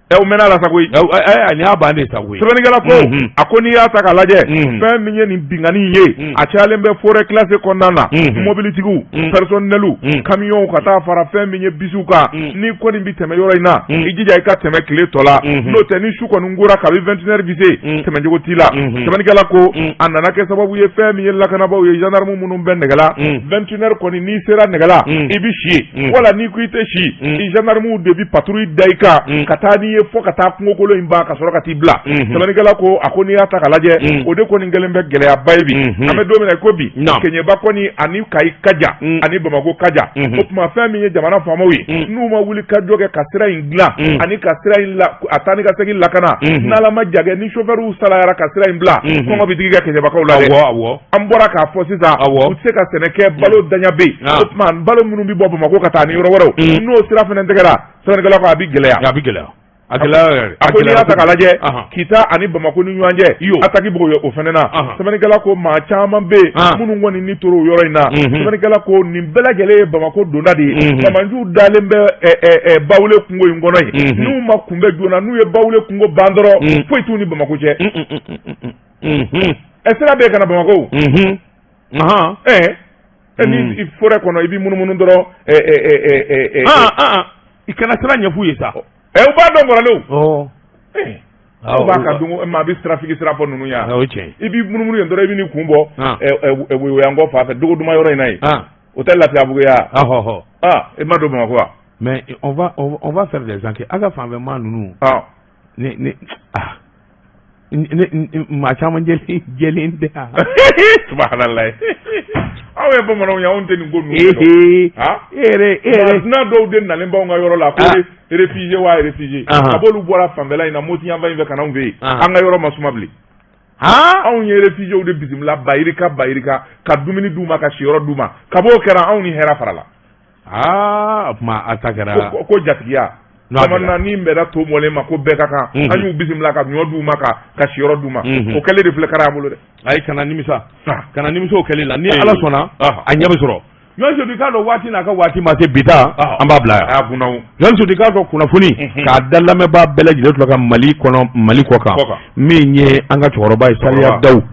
Ɛ, u mɛnna a la sa koyi. Nin y'a bannen sa koyi. Sɛbɛnnikɛla ko a ko n'i y'a ta k'a lajɛ, fɛn min ye nin binkanni ye, a cayalen bɛ forêt classée kɔnɔna na. Mobilitigiw, personnels, kamiyɔnw, ka taa fara fɛn min ye bisiw kan. N'i kɔni bɛ tɛmɛ yɔrɔ in na, i jija i ka tɛmɛ tile tɔ la, n'o tɛ ni su kɔni kora, kabi 21 heures bi se, tɛmɛcogo t'i la. Sɛbɛnnikɛla ko a nana kɛ sababu ye, fɛn min ye lakanabaaw ye, gendarme minnu bɛ Nɛgɛla, 21 heures kɔni, n'i sera Nɛgɛla, i bɛ si yen, wala n'i ko i tɛ si, i gendarmew de bɛ patrouille da i kan ka taa n'i ye fo ka taa kungokolo in ban, ka sɔrɔ ka t'i bila. Sɛbɛnnikɛla ko a ko n'i y'a ta k'a lajɛ, o de kɔni kɛlen bɛ gɛlɛyaba ye bi. An bɛ don min na i ko bi, Keɲeba kɔni ani Kayi ka jan ani Bamakɔ ka jan. O tuma fɛn min ye jamana faamaw ye, n'u ma wuli ka jɔ kɛ ka sira in dilan ani ka sira in la a taa ni ka segin lakana, n'Ala ma ja kɛ, ni chauffeur salayara ka sira in bila, kɔngɔ bɛ digi kɛ Keɲebakaw la dɛ. An bɔra k'a fɔ sisan, u tɛ se ka sɛnɛ kɛ, balo daɲa bɛ yen. O tuma balo minnu bɛ bɔ Bamakɔ ka taa ni yɔrɔ wɛrɛw, n'o sira fana tigɛra, sɛbɛnnikɛla ko a bɛ gɛlɛya. A bɛ gɛlɛya, a gɛlɛya yɛrɛ. A ko n'i y'a ta k'a lajɛ, Kita ani Bamakɔ ni ɲɔgɔn cɛ, attaque b'o o fana na. Sɛbɛnnikɛla ko maa caman bɛ yen minnu kɔni ni tora o yɔrɔ in na. Sɛbɛnnikɛla ko nin bɛɛ lajɛlen ye Bamakɔ donda de ye. Banbaanciw dalen bɛ Bawule kungo in kɔnɔ yen. N'u ma kunbɛn joona, n'u ye Bawule kungo ban dɔrɔn, foyi t'u ni Bamakɔ cɛ. Ɛ, sira bɛ yen ka na Bamakɔ. Ɛ, ni forêt kɔnɔ, i bɛ munumunu dɔrɔn. I kana sira ɲɛf'u ye sa. Ɛ, u b'a dɔn kɔrɔlenw. Aw b'a ka don, maa bɛ sirafigi sira fɔ ninnu yan. O ye tiɲɛ. I b'i munumunu yen dɔrɔn, i bɛ n'i kun bɔ Woyowayankɔ fan fɛ, Dogoduma yɔrɔ in na yen. O tɛ Lafiyabugu ye wa? Aa, i ma don Bamakɔ wa? Mais on va faire des enquêtes. A ka fanfɛ maa ninnu. Ne ah ne maa caman jɛlen tɛ yan. Subahanallahi, aw ye bamananw ye, anw tɛ nin ko ninnu dɔn. E yɛrɛ, e yɛrɛ. Dunan dɔw de nalen b'anw ka yɔrɔ la ko réfugié wa réfugié. A b'olu bɔra fanfɛla in na, Moti yanfan in fɛ ka n'anw fɛ yen. An ka yɔrɔ ma suma bilen. Anw ye réfugiéw de bisimila bayirika bayirika, ka dumuni d'u ma, ka siyɔrɔ d'u ma. Ka b'o kɛra, anw ni hɛrɛ farala. Aa, o tuma a ta kɛra. Ko jatigiya. Bamanan ni bɛnna to mɔlen ma ko bɛɛ ka kan. An y'u bisimila ka ɲɔ d'u ma, ka siyɔrɔ d'u ma. O kɛlen de filɛ kara an bolo dɛ. Ayi, kana nimisa. Kana nimisa o kɛlen la. Ni Ala sɔnna, a ɲɛ bɛ sɔrɔ. Ɲɔn i k'a dɔn waati n'a ka waati ma se, bi ta an b'a bila yan. A kunna. Ɲɔn i k'a dɔn kunnafoni k'a da lamɛnbaa bɛɛ lajɛlen tulo kan, Mali kɔnɔ, Mali kɔ kan, min ye an ka cɛkɔrɔba ye, Saliya Dawu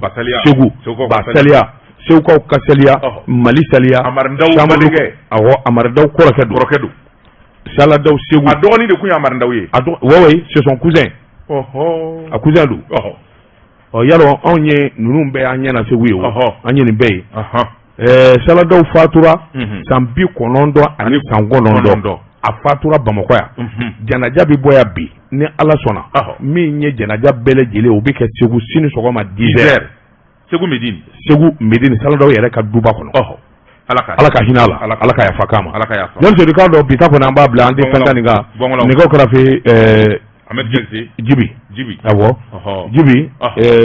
Segu, Basaliya, Segukaw ka saliya, Mali saliya. Awɔ, Amari Dawu kɔrɔkɛ don. Kɔrɔkɛ don. Sala Dawu Segu. A dɔgɔnin de tun ye Amari Dawu ye. A dɔgɔ, ouais ouais, c'est son cousin. A cousin don. Ɔ, yalɔ anw ye ninnu bɛɛ y'an ɲɛna Segu ye o. An ye nin bɛɛ ye. Ɛɛ, Sala Dawu fatura san 99. A fatura Bamakɔ yan. Janaja bɛ bɔ yan bi ni Ala sɔnna. Min ye janaja bɛɛ lajɛlen, o bɛ kɛ Segu sini sɔgɔma 10 heures. Segu Medine. Segu Medine, Sala Dawu yɛrɛ ka duba kɔnɔ. Ala ka hinɛ a la, Ala ka yafa k'a ma. Ala ka yafa. Ɲɔn i k'a dɔn bi ta kɔni an b'a bila, an tɛ fɛn ta nin kan. Nɛgɛw kɛrɛfɛ. Ahmed Jɛnse. Jibi. Jibi. Awɔ. Jibi,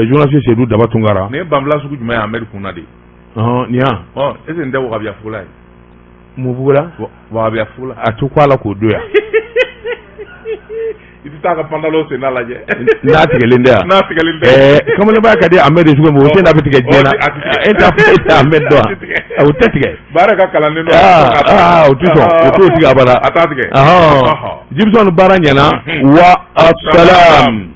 journaliste Seydou Daba Tunkara. Nin ye banfula sugu jumɛn ye Amɛdi kun na de? Nin yan. Est ce que nin tɛ wagabiya fugula ye? Mun fugula? Wagabiya fugula. A to ko a la k'o don yan. I tɛ taa ka pantalon senna lajɛ. N'a tigɛlen tɛ yan. N'a tigɛlen tɛ. Kamalenbaya ka di Amɛdi cogo min o tɛ n'a bɛ tigɛ diɲɛ na. E t'a e tɛ Amɛdi dɔn wa? O tɛ tigɛ. Baara ka kalanden dɔ. Aa o tɛ sɔn o t'o tigɛ abada. A t'a tigɛ. Jibisɔn baara ɲɛna wa asalaam.